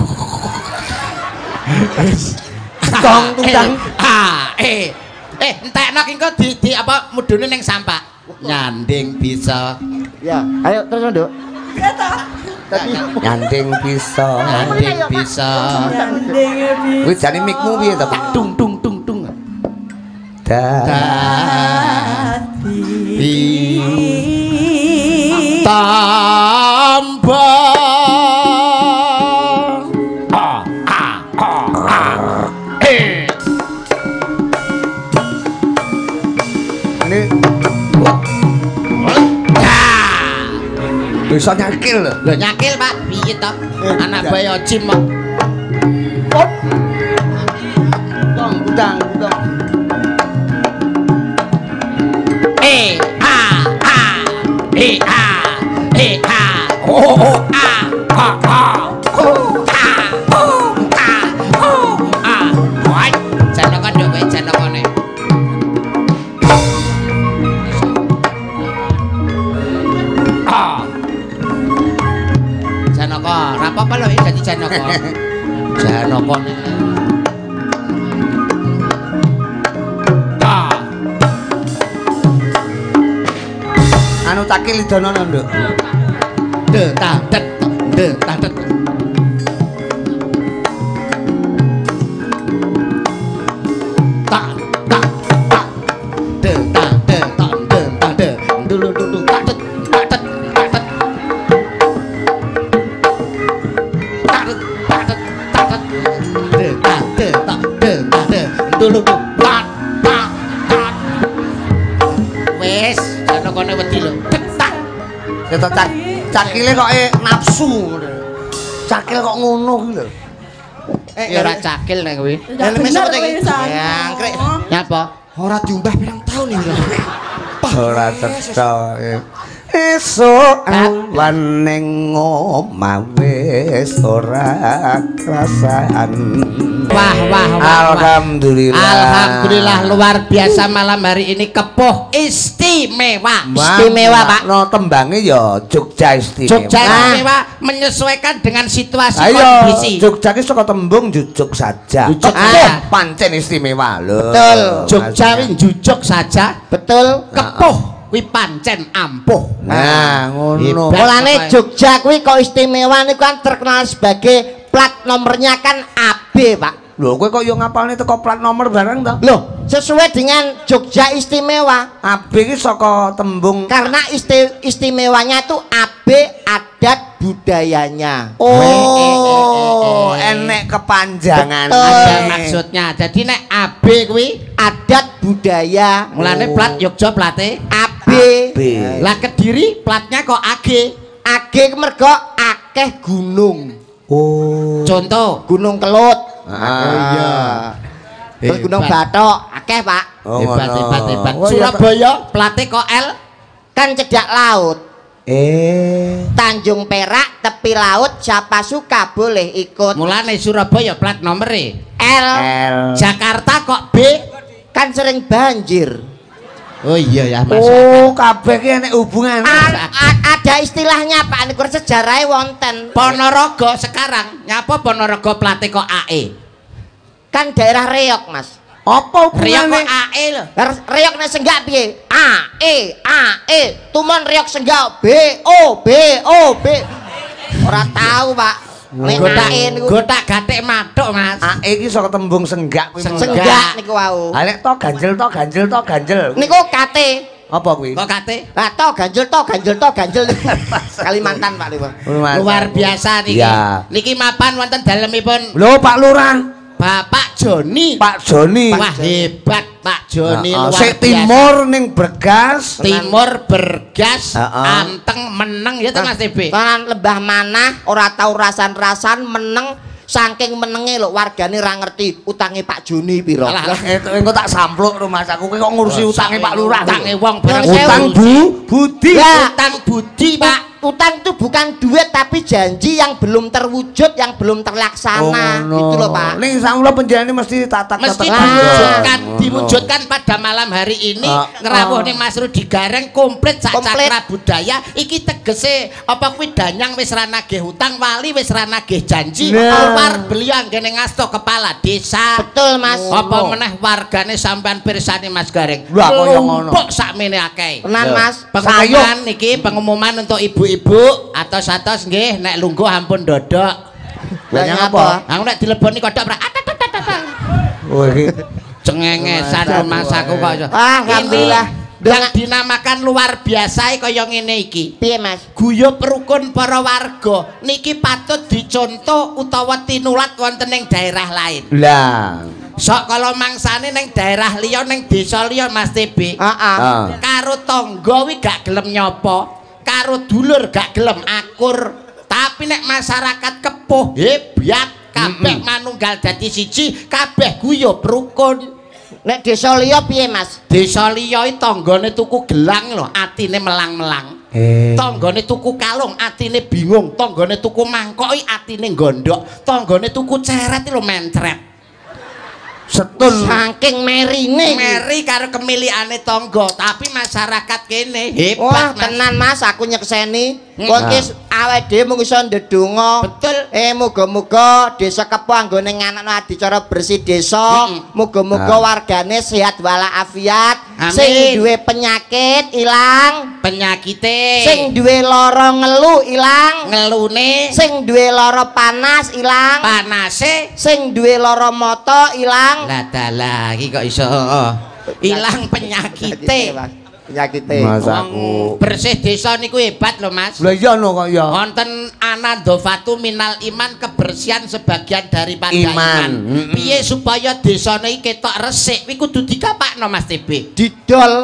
[SPEAKER 1] Tong tundang.
[SPEAKER 3] Entekno ki engko di apa mudune ning sampak. Nyanding bisa.
[SPEAKER 2] Ya, ayo terus Nduk.
[SPEAKER 4] Ya ta.
[SPEAKER 1] Nyanding bisa,
[SPEAKER 3] nyanding bisa.
[SPEAKER 4] Nyanding bisa.
[SPEAKER 1] Kuwi jane mikmu piye to, Pak?
[SPEAKER 3] Dung dung dung dung.
[SPEAKER 4] Dadi
[SPEAKER 3] tambah
[SPEAKER 1] a a a a e. Ini bisa nyakil lho.
[SPEAKER 3] Lho nyakil, Pak. Piye to? Anak bayi ojim kok.
[SPEAKER 1] Tong, udang, udang.
[SPEAKER 3] E A A E A E A O O A A A O A O A O A. Wah, janaka nduk kowe janakane. A. Janaka, ora apa-apa lho iki dadi janaka. Janaka nek.
[SPEAKER 1] Anu cakil idono nduk.
[SPEAKER 3] De ta det de ta det. Ta ta ta de ta de ta de ta de dulu dulu ta det ta det ta det. Ta det ta det ta det de ta de ta de ta de dulu dulu ta ta ta. Wes kono wedi lho. Tetak.
[SPEAKER 1] Ketok cakile kok nafsu. Cakil kok ngono kuwi lho.
[SPEAKER 3] Ya ora cakil nek kuwi.
[SPEAKER 2] Helme sapa ta iki? Jangkrik.
[SPEAKER 3] Nyapa?
[SPEAKER 2] Ora diumbah pirang taun iki lho.
[SPEAKER 1] Ora cetha. Esuk awan ning omah wis ora krasan.
[SPEAKER 3] Wah wah wah.
[SPEAKER 1] Alhamdulillah.
[SPEAKER 3] Alhamdulillah luar biasa malam hari ini kepuh istimewa.
[SPEAKER 2] Istimewa, Pak.
[SPEAKER 1] No tembange ya Jogja istimewa.
[SPEAKER 3] Jogja istimewa menyesuaikan dengan situasi kondisi.
[SPEAKER 1] Jogja ki saka tembung jujuk saja.
[SPEAKER 3] Jujuk
[SPEAKER 1] saja. Pancen istimewa lho.
[SPEAKER 2] Betul.
[SPEAKER 3] Jogja wi jujuk saja.
[SPEAKER 2] Betul.
[SPEAKER 3] Kepuh kuwi pancen ampuh.
[SPEAKER 1] Nah, ngono.
[SPEAKER 2] Mulane Jogja kuwi kok istimewa niku kan terkenal sebagai plat nomornya kan AB, Pak.
[SPEAKER 1] Lho, kowe kok yo ngapalne teko plat nomor bareng to?
[SPEAKER 2] Loh, sesuai dengan Jogja istimewa.
[SPEAKER 1] AB iki saka tembung
[SPEAKER 2] karena istimewanya itu AB adat budayanya.
[SPEAKER 1] Oh, enek kepanjangan.
[SPEAKER 3] Ada maksudnya. Jadi nek AB kuwi
[SPEAKER 2] adat budaya.
[SPEAKER 3] Mulane plat Jogja plate
[SPEAKER 2] AB.
[SPEAKER 3] Lah Kediri platnya kok AG.
[SPEAKER 2] AG mergo akeh gunung.
[SPEAKER 1] Oh.
[SPEAKER 3] Contoh
[SPEAKER 2] Gunung Kelut.
[SPEAKER 1] Ah,
[SPEAKER 2] iya. Terus Gunung Batok akeh, Pak.
[SPEAKER 1] Oh,
[SPEAKER 3] hebat, hebat, hebat.
[SPEAKER 1] Oh,
[SPEAKER 3] Surabaya plate kok L
[SPEAKER 2] kan cedak laut.
[SPEAKER 1] Tanjung
[SPEAKER 2] Perak tepi laut, siapa suka boleh ikut.
[SPEAKER 3] Mulane Surabaya plat nomere
[SPEAKER 2] L.
[SPEAKER 1] L.
[SPEAKER 3] Jakarta kok B
[SPEAKER 2] kan sering banjir.
[SPEAKER 3] Oh iya ya Mas.
[SPEAKER 1] Oh, kabeh ki enek hubungane.
[SPEAKER 2] Ada istilahnya Pak, niku sejarahe wonten.
[SPEAKER 3] Ponorogo sekarang nyapa Ponorogo plate kok AE?
[SPEAKER 2] Kan daerah Reok, Mas.
[SPEAKER 1] Apa
[SPEAKER 3] Reok
[SPEAKER 1] hubungane?
[SPEAKER 3] kok AE lho.
[SPEAKER 2] Reok nek senggak piye? A E A E. Tumon Reok senggak B O B O B. Ora tahu, Pak. Nek AE niku
[SPEAKER 3] gotak gatik mathuk, Mas.
[SPEAKER 1] AE iki saka tembung senggak kuwi.
[SPEAKER 2] Senggak niku wau.
[SPEAKER 1] Ha nek to ganjel to ganjel to ganjel.
[SPEAKER 2] Niku KT.
[SPEAKER 1] Apa kuwi?
[SPEAKER 3] Kok KT?
[SPEAKER 2] Lah to ganjel to ganjel to ganjel. Kalimantan, Pak niku.
[SPEAKER 3] Luar biasa niki.
[SPEAKER 1] Ya.
[SPEAKER 3] Niki mapan wonten dalemipun.
[SPEAKER 1] Lho Pak Lurah.
[SPEAKER 3] Bapak Joni.
[SPEAKER 1] Pak Joni.
[SPEAKER 3] Wah hebat Pak Joni luar biasa.
[SPEAKER 1] Timur ning Bergas,
[SPEAKER 3] Timur Bergas, anteng meneng ya to Mas TB.
[SPEAKER 2] Tenan lembah manah ora tau rasan-rasan meneng saking menenge lho wargane ra ngerti utange Pak Joni pira.
[SPEAKER 1] Lah engko tak sampluk rumahku kok ngurusi utange Pak Lurah.
[SPEAKER 3] Utange wong barang
[SPEAKER 1] utang budi.
[SPEAKER 3] Utang budi Pak.
[SPEAKER 2] Utang itu bukan duit tapi janji yang belum terwujud, yang belum terlaksana. Gitu loh Pak.
[SPEAKER 1] Ning sampula penjenengane mesti tatak
[SPEAKER 3] mesti diwujudkan pada malam hari ini ngrawuh ning Mas Rudi Gareng komplit sak cakra budaya iki tegese apa kuwi danyang wis ra nagih utang, wali wis ra nagih janji, war beliau anggene ngasto kepala desa.
[SPEAKER 2] Betul Mas.
[SPEAKER 3] Apa meneh wargane sampean pirsani Mas Gareng.
[SPEAKER 1] Lumpuk
[SPEAKER 3] sakmene akeh.
[SPEAKER 2] Tenan Mas.
[SPEAKER 3] Pengumuman niki pengumuman untuk ibu-ibu atos-atos nggih nek lungguh ampun dodok.
[SPEAKER 1] Lah nyapa?
[SPEAKER 3] Aku nek dileboni kodhok ora.
[SPEAKER 1] Oh iki
[SPEAKER 3] cengengesan rumangsaku kok iso.
[SPEAKER 2] Alhamdulillah.
[SPEAKER 3] Yang dinamakan luar biasa kaya ngene iki.
[SPEAKER 2] Piye Mas?
[SPEAKER 3] Guyub rukun para warga niki patut dicontoh utawa tinulat wonten ing daerah lain.
[SPEAKER 1] Lah,
[SPEAKER 3] sok kalau mangsane ning daerah liya ning desa liya Mas TB.
[SPEAKER 2] Heeh.
[SPEAKER 3] Karo tangga kuwi gak gelem nyapa. Karo dulur gak gelem akur, tapi nek masyarakat kepuh hebat kabeh manunggal dadi siji, kabeh guyub rukun.
[SPEAKER 2] Nek desa liya piye Mas?
[SPEAKER 3] Desa liya iki tanggane tuku gelang lho, atine melang-melang. Tanggane tuku kalung, atine bingung. Tanggane tuku mangkok iki atine gondok. Tanggane tuku ceret iki lho mencret.
[SPEAKER 1] Setun
[SPEAKER 2] saking merine
[SPEAKER 3] meri karo kemilikane tangga, tapi masyarakat kene hebat.
[SPEAKER 2] Wah, tenan Mas, aku nyekseni. Wong iki awake dhewe mung iso ndedonga.
[SPEAKER 3] Betul.
[SPEAKER 2] Muga-muga desa Kepuh anggone nganakno adicara bersih desa. Muga-muga wargane sehat walafiat. Sing duwe penyakit ilang
[SPEAKER 3] penyakite,
[SPEAKER 2] sing duwe lara ngelu ilang
[SPEAKER 3] ngelune,
[SPEAKER 2] sing duwe lara panas ilang
[SPEAKER 3] panase,
[SPEAKER 2] sing duwe lara mata ilang.
[SPEAKER 3] Lah dalah iki kok iso ilang penyakite.
[SPEAKER 2] Penyakite.
[SPEAKER 1] Mas aku
[SPEAKER 3] bersih desa niku hebat lho Mas.
[SPEAKER 1] Lah iya no kok ya.
[SPEAKER 3] Wonten anandhofatu minal iman, kebersihan sebagian daripada iman. Piye supaya desane iki ketok resik kuwi kudu dikapakno Mas TB.
[SPEAKER 2] Didol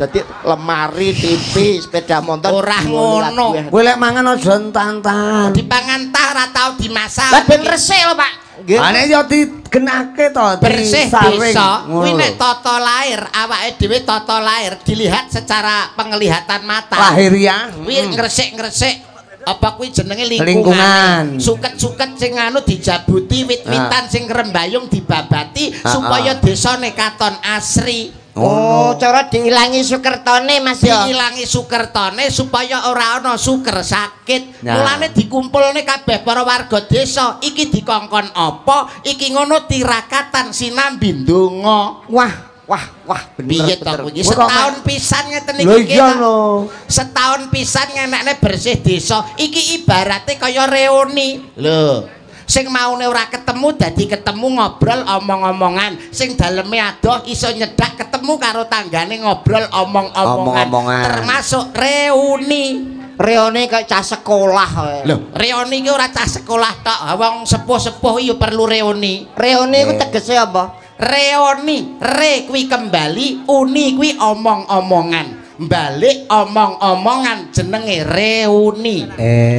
[SPEAKER 2] dadi lemari, TV, sepeda motor
[SPEAKER 3] ora ngono.
[SPEAKER 1] Kowe lek mangan aja entan-entan.
[SPEAKER 3] Dipangan tah ora tau dimasak.
[SPEAKER 2] Lah ben resik lho Pak.
[SPEAKER 1] Nggih. Ane ya digenahke to,
[SPEAKER 3] bersih desa kuwi nek tata lahir awake dhewe tata lahir dilihat secara penglihatan mata.
[SPEAKER 1] Lahiriah
[SPEAKER 3] kuwi ngresik-ngresik apa kuwi jenenge lingkungan. Suket-suket sing anu dijabuti, wit-witan sing rembayung dibabati supaya desane katon asri.
[SPEAKER 2] Oh, cara diilangi sukertone Mas ya.
[SPEAKER 3] Diilangi sukertone supaya ora ana suker sakit. Mulane dikumpulne kabeh para warga desa, iki dikongkon apa, iki ngono tirakatan sinambi ndonga.
[SPEAKER 2] Wah, wah, wah, bener.
[SPEAKER 3] Piye to kuwi? Setahun pisan ngeten iki.
[SPEAKER 1] Lho iya no.
[SPEAKER 3] Setahun pisan ngenekne bersih desa. Iki ibarate kaya reuni. Lho. Sing maune ora ketemu dadi ketemu ngobrol omong-omongan, sing daleme adoh iso nyedak ketemu karo tanggane ngobrol omong-omongan, termasuk reuni.
[SPEAKER 2] Reuni kaya cah sekolah.
[SPEAKER 3] Lho, reuni iki ora cah sekolah tok, wong sepuh-sepuh iki perlu reuni.
[SPEAKER 2] Reuni iku tegese apa?
[SPEAKER 3] Reuni, re kuwi kembali, uni kuwi omong-omongan. Balik omong-omongan jenenge reuni.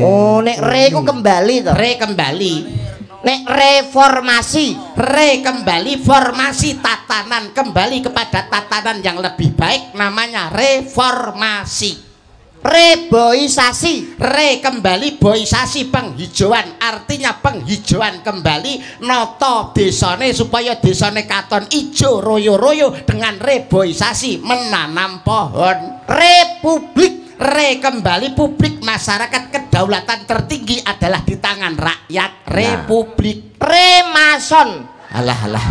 [SPEAKER 2] Oh, nek re iku kembali to.
[SPEAKER 3] Re kembali.
[SPEAKER 2] Nek reformasi,
[SPEAKER 3] re kembali formasi tatanan, kembali kepada tatanan yang lebih baik namanya reformasi.
[SPEAKER 2] Reboisasi,
[SPEAKER 3] re kembali boisasi penghijauan, artinya penghijauan kembali noto desane supaya desane katon ijo royo-royo dengan reboisasi menanam pohon.
[SPEAKER 2] Republik,
[SPEAKER 3] re kembali publik masyarakat, kedaulatan tertinggi adalah di tangan rakyat. Republik.
[SPEAKER 2] Remason.
[SPEAKER 3] Alah alah.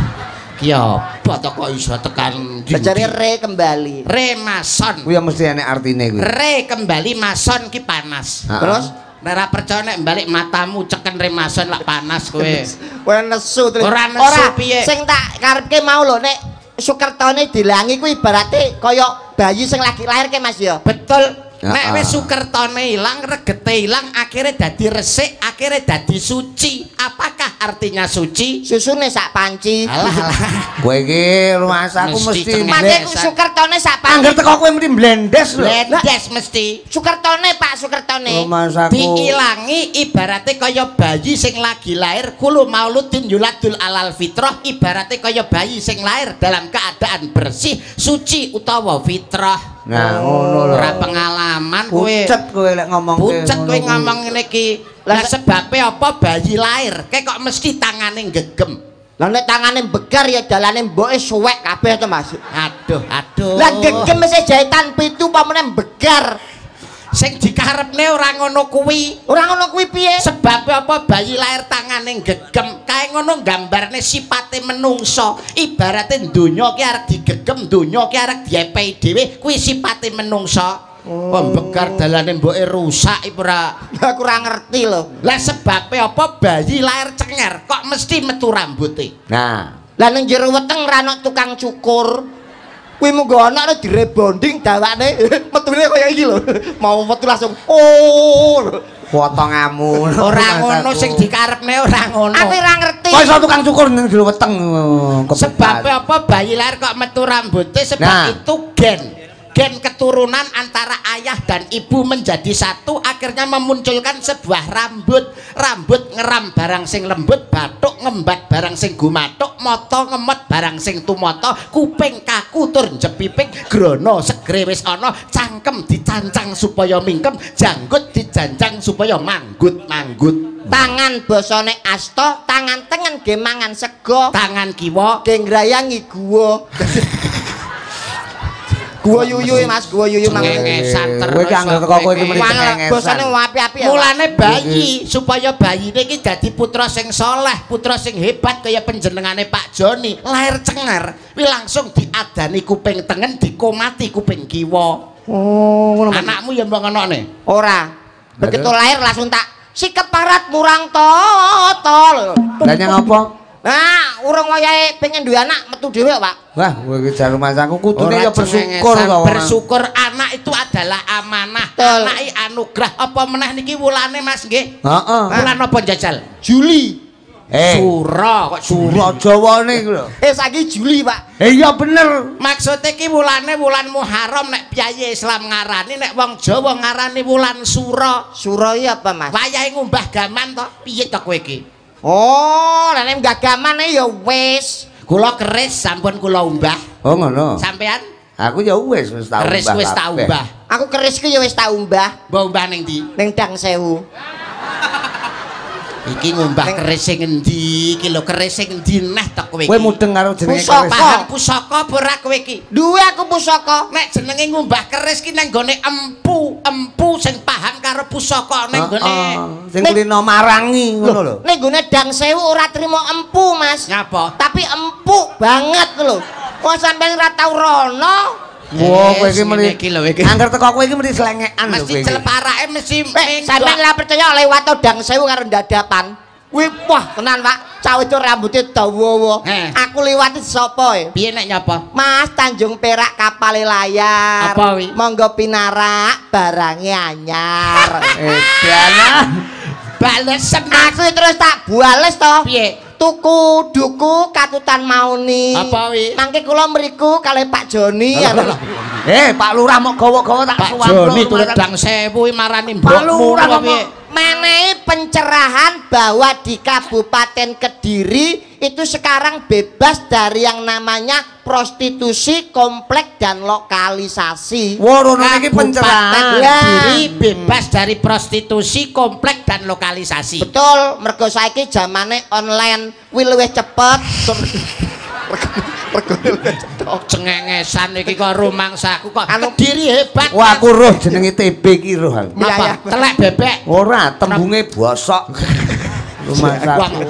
[SPEAKER 3] Ki apa to kok iso tekan
[SPEAKER 2] Jare re kembali.
[SPEAKER 3] Remason.
[SPEAKER 1] Kuwi mesti enek artine kuwi.
[SPEAKER 3] Re kembali mason ki panas.
[SPEAKER 2] Terus
[SPEAKER 3] nek ora percaya nek balik matamu ceken remason lak panas kowe.
[SPEAKER 2] Kowe nesu terus.
[SPEAKER 3] Ora nesu piye?
[SPEAKER 2] Sing tak karepke mau lho nek sukertone dilangi kuwi ibarate kaya bayi sing lagi lahir ke Mas ya.
[SPEAKER 3] Betul. Nek wis sukertone ilang, regete ilang, akhire dadi resik, akhire dadi suci. Apakah artinya suci?
[SPEAKER 2] Susune sak panci.
[SPEAKER 3] Alah alah.
[SPEAKER 1] Kowe iki rumasaku mesti
[SPEAKER 2] mate sukertone sak panci.
[SPEAKER 1] Angger teko kowe mesti mblendes lho.
[SPEAKER 3] Mblendes mesti.
[SPEAKER 2] Sukertone Pak, sukertone.
[SPEAKER 1] Rumasaku
[SPEAKER 3] diilangi ibarate kaya bayi sing lagi lahir, kulo mauludin yuladul alal fitrah, ibarate kaya bayi sing lahir dalam keadaan bersih, suci utawa fitrah.
[SPEAKER 1] Nah, ngono lho.
[SPEAKER 3] Ora pengalaman kowe.
[SPEAKER 1] Pucet kowe lek ngomong.
[SPEAKER 3] Pucet kowe ngomong ngene iki. Lah sebabe apa bayi lahir? Kek kok mesti tangane gegem.
[SPEAKER 2] Lah nek tangane begar ya dalane mboke suwek kabeh to, Mas.
[SPEAKER 3] Aduh, aduh.
[SPEAKER 2] Lah gegem isih jahitan pitu apa meneh begar.
[SPEAKER 3] Sing dikarepne ora ngono kuwi.
[SPEAKER 2] Ora ngono kuwi piye?
[SPEAKER 3] Sebabe apa bayi lahir tangane gegem? Kae ngono gambarne sipate menungso. Ibarate donya ki arep digegem, donya ki arep diepehi dhewe, kuwi sipate menungso. Oh, begar dalane mboke rusak iku ora.
[SPEAKER 2] Lah aku ora ngerti lho.
[SPEAKER 3] Lah sebabe apa bayi lahir cenger kok mesti metu rambuté?
[SPEAKER 1] Nah,
[SPEAKER 2] lah ning jero weteng ra ono tukang cukur. Kuwi munggo ana direbonding dawane metune kaya iki lho. Mau metu langsung oh
[SPEAKER 1] potongamu.
[SPEAKER 3] Ora ngono sing dikarepne ora ngono.
[SPEAKER 2] Aku ora ngerti.
[SPEAKER 1] Kok iso tukang cukur ning jero weteng?
[SPEAKER 3] Sebabe apa bayi lahir kok metu rambuté? Sebab itu gen. Gen keturunan antara ayah dan ibu menjadi satu, akhirnya memunculkan sebuah rambut. Rambut ngeram barang sing lembut, bathuk ngembat barang sing gumathuk, mata ngemot barang sing tumata, kuping kaku tur njepiping, grono segere wis ana, cangkem dicancang supaya mingkem, janggut dijanjang supaya manggut-manggut.
[SPEAKER 2] Tangan basane asta, tangan tengen ge mangan sego,
[SPEAKER 3] tangan kiwa
[SPEAKER 2] ge ngrayangi guwa. Gua yuyu Mas, gua yuyu
[SPEAKER 3] cengengesan terus.
[SPEAKER 1] Kowe iki anggere teko kowe iki muni cengengesan.
[SPEAKER 2] Bosane api-api ya.
[SPEAKER 3] Mulane bayi supaya bayine iki dadi putra sing soleh, putra sing hebat kaya panjenengane Pak Joni, lahir cengar, kuwi langsung diadani kuping tengen, dikomati kuping kiwa.
[SPEAKER 2] Oh, ngono.
[SPEAKER 3] Anakmu ya mbok ngonokne?
[SPEAKER 2] Ora. Begitu lahir langsung tak sikep parat murang totol.
[SPEAKER 1] Lah nyang apa?
[SPEAKER 2] Nah, urung wayahe pengen duwe anak metu dhewe kok, Pak.
[SPEAKER 1] Wah, kowe iki jan rumangsaku kudune ya bersyukur to.
[SPEAKER 3] Bersyukur anak itu adalah amanah. Anak iki anugerah. Apa meneh niki wulane Mas nggih?
[SPEAKER 1] Heeh.
[SPEAKER 3] Wulan apa jajal?
[SPEAKER 2] Juli.
[SPEAKER 3] Sura kok
[SPEAKER 1] Sura Jawane iku lho.
[SPEAKER 2] Saiki Juli, Pak.
[SPEAKER 1] Iya bener.
[SPEAKER 3] Maksude iki wulane wulan Muharram nek piyayi Islam ngarani, nek wong Jawa ngarani wulan Sura.
[SPEAKER 2] Sura iki apa, Mas?
[SPEAKER 3] Wayahe ngumbah gaman to. Piye to kowe iki?
[SPEAKER 2] Oh, lha nek gagamane ya wis.
[SPEAKER 3] Kula keris sampun kula umbah.
[SPEAKER 1] Oh, ngono.
[SPEAKER 3] Sampean?
[SPEAKER 1] Aku ya wis wis tau umbah.
[SPEAKER 3] Keris wis tau umbah.
[SPEAKER 2] Aku keris ki ya wis tau umbah.
[SPEAKER 3] Mbok umbah ning ndi?
[SPEAKER 2] Ning Dang Sewu.
[SPEAKER 3] Iki ngumbah keris sing endi? Iki lho keris sing endi neh to kowe iki?
[SPEAKER 1] Kowe mudeng karo jenenge keris.
[SPEAKER 3] Paham pusaka apa ora kowe iki?
[SPEAKER 2] Duwe aku pusaka.
[SPEAKER 3] Nek jenenge ngumbah keris ki nang gone empu, empu sing paham karo pusaka ning gone
[SPEAKER 1] sing kulino marangi ngono lho.
[SPEAKER 2] Ning gone Dang Sewu ora trimo empu, Mas.
[SPEAKER 3] Ngapa?
[SPEAKER 2] Tapi empuk banget lho. Wong sampeyan ora tau rono.
[SPEAKER 1] Wah, kowe iki meni angger teko kowe iki meni slengekan lho kowe.
[SPEAKER 3] Mesti celeparake mesti
[SPEAKER 2] sampeyan ora percaya lewat Dang Sewu karo ndadapan. Kuwi wah tenan, Pak. Cah wedok rambuté dawa. Aku liwati sapa e?
[SPEAKER 3] Piye nek nyapa?
[SPEAKER 2] Mas Tanjung Perak kapale layar.
[SPEAKER 3] Apa wi?
[SPEAKER 2] Monggo pinarak barange anyar.
[SPEAKER 1] Edan.
[SPEAKER 3] Balesen
[SPEAKER 2] aku terus tak bales to.
[SPEAKER 3] Piye?
[SPEAKER 2] Tuku duku katutan mauni.
[SPEAKER 3] Apa wi?
[SPEAKER 2] Mangke kula mriku kalih Pak Joni.
[SPEAKER 1] Pak Lurah mok gawa-gawa tak
[SPEAKER 3] suwamplok. Pak Joni turut Dang Sewu marani mbokmu piye?
[SPEAKER 2] Menehi pencerahan bahwa di Kabupaten Kediri itu sekarang bebas dari yang namanya prostitusi komplek dan lokalisasi.
[SPEAKER 1] Wah, rono iki pencerahan.
[SPEAKER 3] Kediri bebas dari prostitusi komplek dan lokalisasi.
[SPEAKER 2] Betul, mergo saiki zamane online kuwi luwih cepet.
[SPEAKER 3] Cengengesan iki kok rumangsaku kok Kediri hebat.
[SPEAKER 1] Wah, aku roh jenenge TB iki roh.
[SPEAKER 3] Apa? Telek bebek.
[SPEAKER 1] Ora, tembunge bosok. Rumangsaku.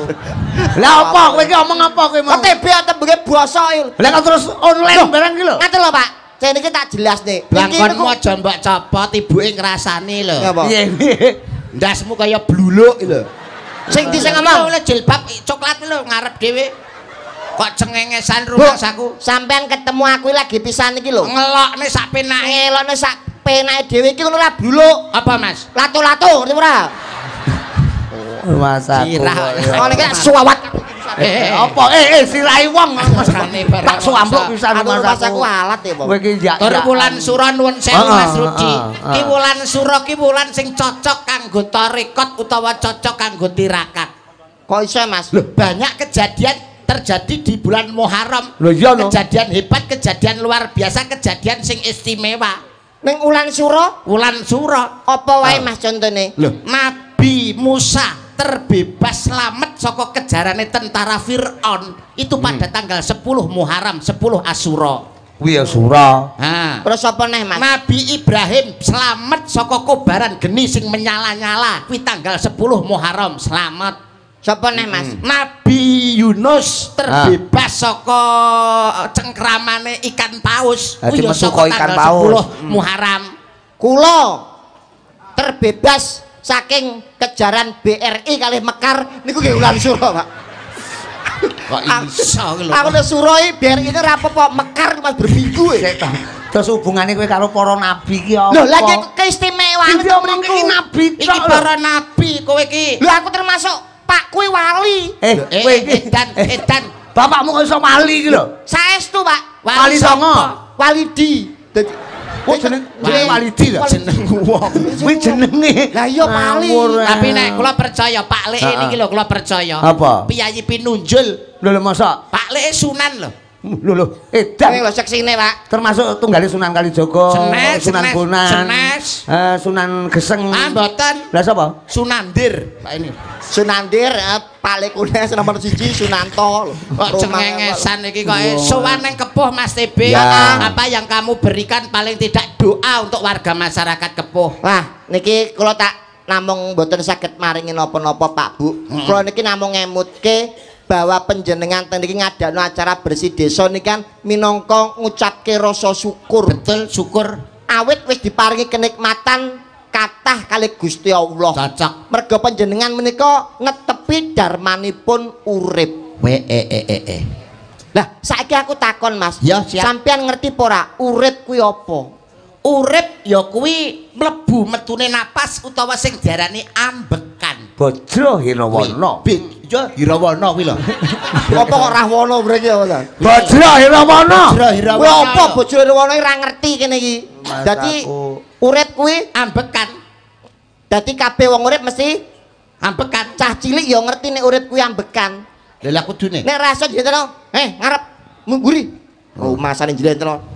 [SPEAKER 1] Lah apa kowe iki omong apa kowe mau?
[SPEAKER 2] Kok TB tembunge bosok iki.
[SPEAKER 1] Lah kok terus online barang iki lho.
[SPEAKER 2] Ngaten lho, Pak. Cene iki tak jelasne.
[SPEAKER 3] Blangkonmu aja mbok copot, ibuke ngrasani lho.
[SPEAKER 1] Piye piye?
[SPEAKER 3] Ndasmu kaya bluluk iki lho.
[SPEAKER 2] Sing di sing ngomong
[SPEAKER 3] jilbab coklat lho ngarep dhewe. Kok cengengesan rumangsaku.
[SPEAKER 2] Sampean ketemu aku lagi pisan iki lho.
[SPEAKER 3] Ngelokne sak penake.
[SPEAKER 2] Ngelokne sak Penake dhewe iki ngono ora bluluk.
[SPEAKER 3] Apa, Mas?
[SPEAKER 2] Lato-lato ngerti ora?
[SPEAKER 1] Mas aku.
[SPEAKER 2] Ngene iki suwawat.
[SPEAKER 1] Apa? Sirahe wong tak suampluk pisan
[SPEAKER 2] Mas aku alat ya,
[SPEAKER 1] Kowe iki ya.
[SPEAKER 3] Tur wulan sura nuwun sewu Mas Rudi. Ki wulan sura ki wulan sing cocok kanggo tarekat utawa cocok kanggo tirakat.
[SPEAKER 2] Kok iso, Mas?
[SPEAKER 3] Loh, banyak kejadian terjadi di bulan Muharram.
[SPEAKER 1] Loh, iya no.
[SPEAKER 3] Kejadian hebat, kejadian luar biasa, kejadian sing istimewa.
[SPEAKER 2] Ning wulan sura?
[SPEAKER 3] Wulan sura.
[SPEAKER 2] Apa wae Mas contone?
[SPEAKER 3] Loh, Nabi Musa terbebas selamat saka kejarane tentara Fir'aun itu pada tanggal 10 Muharram, 10 Asyura.
[SPEAKER 1] Kuwi ya sura.
[SPEAKER 3] Ha.
[SPEAKER 2] Terus apa neh, Mas?
[SPEAKER 3] Nabi Ibrahim selamat saka kobaran geni sing menyala-nyala kuwi tanggal 10 Muharram, selamat.
[SPEAKER 2] Sapa neh, Mas?
[SPEAKER 3] Nabi Yunus terbebas saka cengkramane ikan paus kuwi ya saka
[SPEAKER 1] ikan
[SPEAKER 3] tanggal 10 Muharram.
[SPEAKER 2] Kula terbebas saking kejaran BRI kalih Mekar niku nggih wulan sura, Pak.
[SPEAKER 3] Kok iso lho.
[SPEAKER 2] Aku nek sura iki BRI ini ora apa-apa, Mekar Mas berminggu e.
[SPEAKER 1] Terus hubungane kowe karo para nabi ki apa?
[SPEAKER 2] Lho lha iki keistimewaan
[SPEAKER 1] to mriku. Iki nabi
[SPEAKER 3] iki para nabi kowe iki.
[SPEAKER 2] Lho aku termasuk Pak kuwi wali.
[SPEAKER 1] Kowe iki
[SPEAKER 3] edan.
[SPEAKER 1] Bapakmu kok iso wali iki lho.
[SPEAKER 2] Saestu, Pak.
[SPEAKER 1] Wali songo.
[SPEAKER 2] Walidi. Dadi
[SPEAKER 1] oh jeneng Walidi lho
[SPEAKER 3] jeneng wong.
[SPEAKER 1] Kuwi jenenge.
[SPEAKER 2] Lah iya wali.
[SPEAKER 3] Tapi nek kula percaya Pak Lek niki lho kula percaya.
[SPEAKER 1] Apa?
[SPEAKER 3] Piyayi pinunjul.
[SPEAKER 1] Lho lho masa?
[SPEAKER 3] Pak Lek Sunan lho.
[SPEAKER 1] Lho lho, edan.
[SPEAKER 2] Kowe lho seksine, Pak.
[SPEAKER 1] Termasuk tunggale Sunan Kalijaga, Sunan Bonang, Sunan Geseng.
[SPEAKER 3] Ah mboten.
[SPEAKER 1] Lah sapa?
[SPEAKER 3] Sunandir, Pak ini.
[SPEAKER 2] Sunandir, Pak Lek kunes nomor 1 Sunanto lho.
[SPEAKER 3] Kok cengengesan iki kok sowan nang Kepuh Mas TB. Apa yang kamu berikan paling tidak doa untuk warga masyarakat Kepuh.
[SPEAKER 2] Wah, niki kula tak namung mboten saged maringi napa-napa Pak Bu. Kula niki namung ngemutke bahwa penjenengan teng niki ngadakno acara bersih desa niki kan minangka ngucapke rasa syukur.
[SPEAKER 3] Betul, syukur.
[SPEAKER 2] Awit wis diparingi kenikmatan kathah kali Gusti Allah.
[SPEAKER 3] Cocok.
[SPEAKER 2] Merga panjenengan menika netepi darmanipun urip.
[SPEAKER 3] W E E E E.
[SPEAKER 2] Lah, saiki aku takon, Mas.
[SPEAKER 3] Ya, siap.
[SPEAKER 2] Sampeyan ngerti apa ora urip kuwi apa?
[SPEAKER 3] Urip ya kuwi mlebu metune napas utawa sing diarani ambekan.
[SPEAKER 1] Bajra Hirawana.
[SPEAKER 3] Ya Hirawana kuwi lho.
[SPEAKER 2] Apa kok Rahwana mriki apa ta?
[SPEAKER 1] Bajra Hirawana.
[SPEAKER 3] Bajra Hirawana.
[SPEAKER 2] Kuwi apa Bajra Hirawana ora ngerti kene iki. Dadi urip kuwi
[SPEAKER 3] ambekan.
[SPEAKER 2] Dadi kabeh wong urip mesti
[SPEAKER 3] ambekan.
[SPEAKER 2] Cah cilik ya ngerti nek urip kuwi ambekan.
[SPEAKER 3] Lha lah kudune.
[SPEAKER 2] Nek rasa jeneng ngarep mburi. Rumasane jeneng.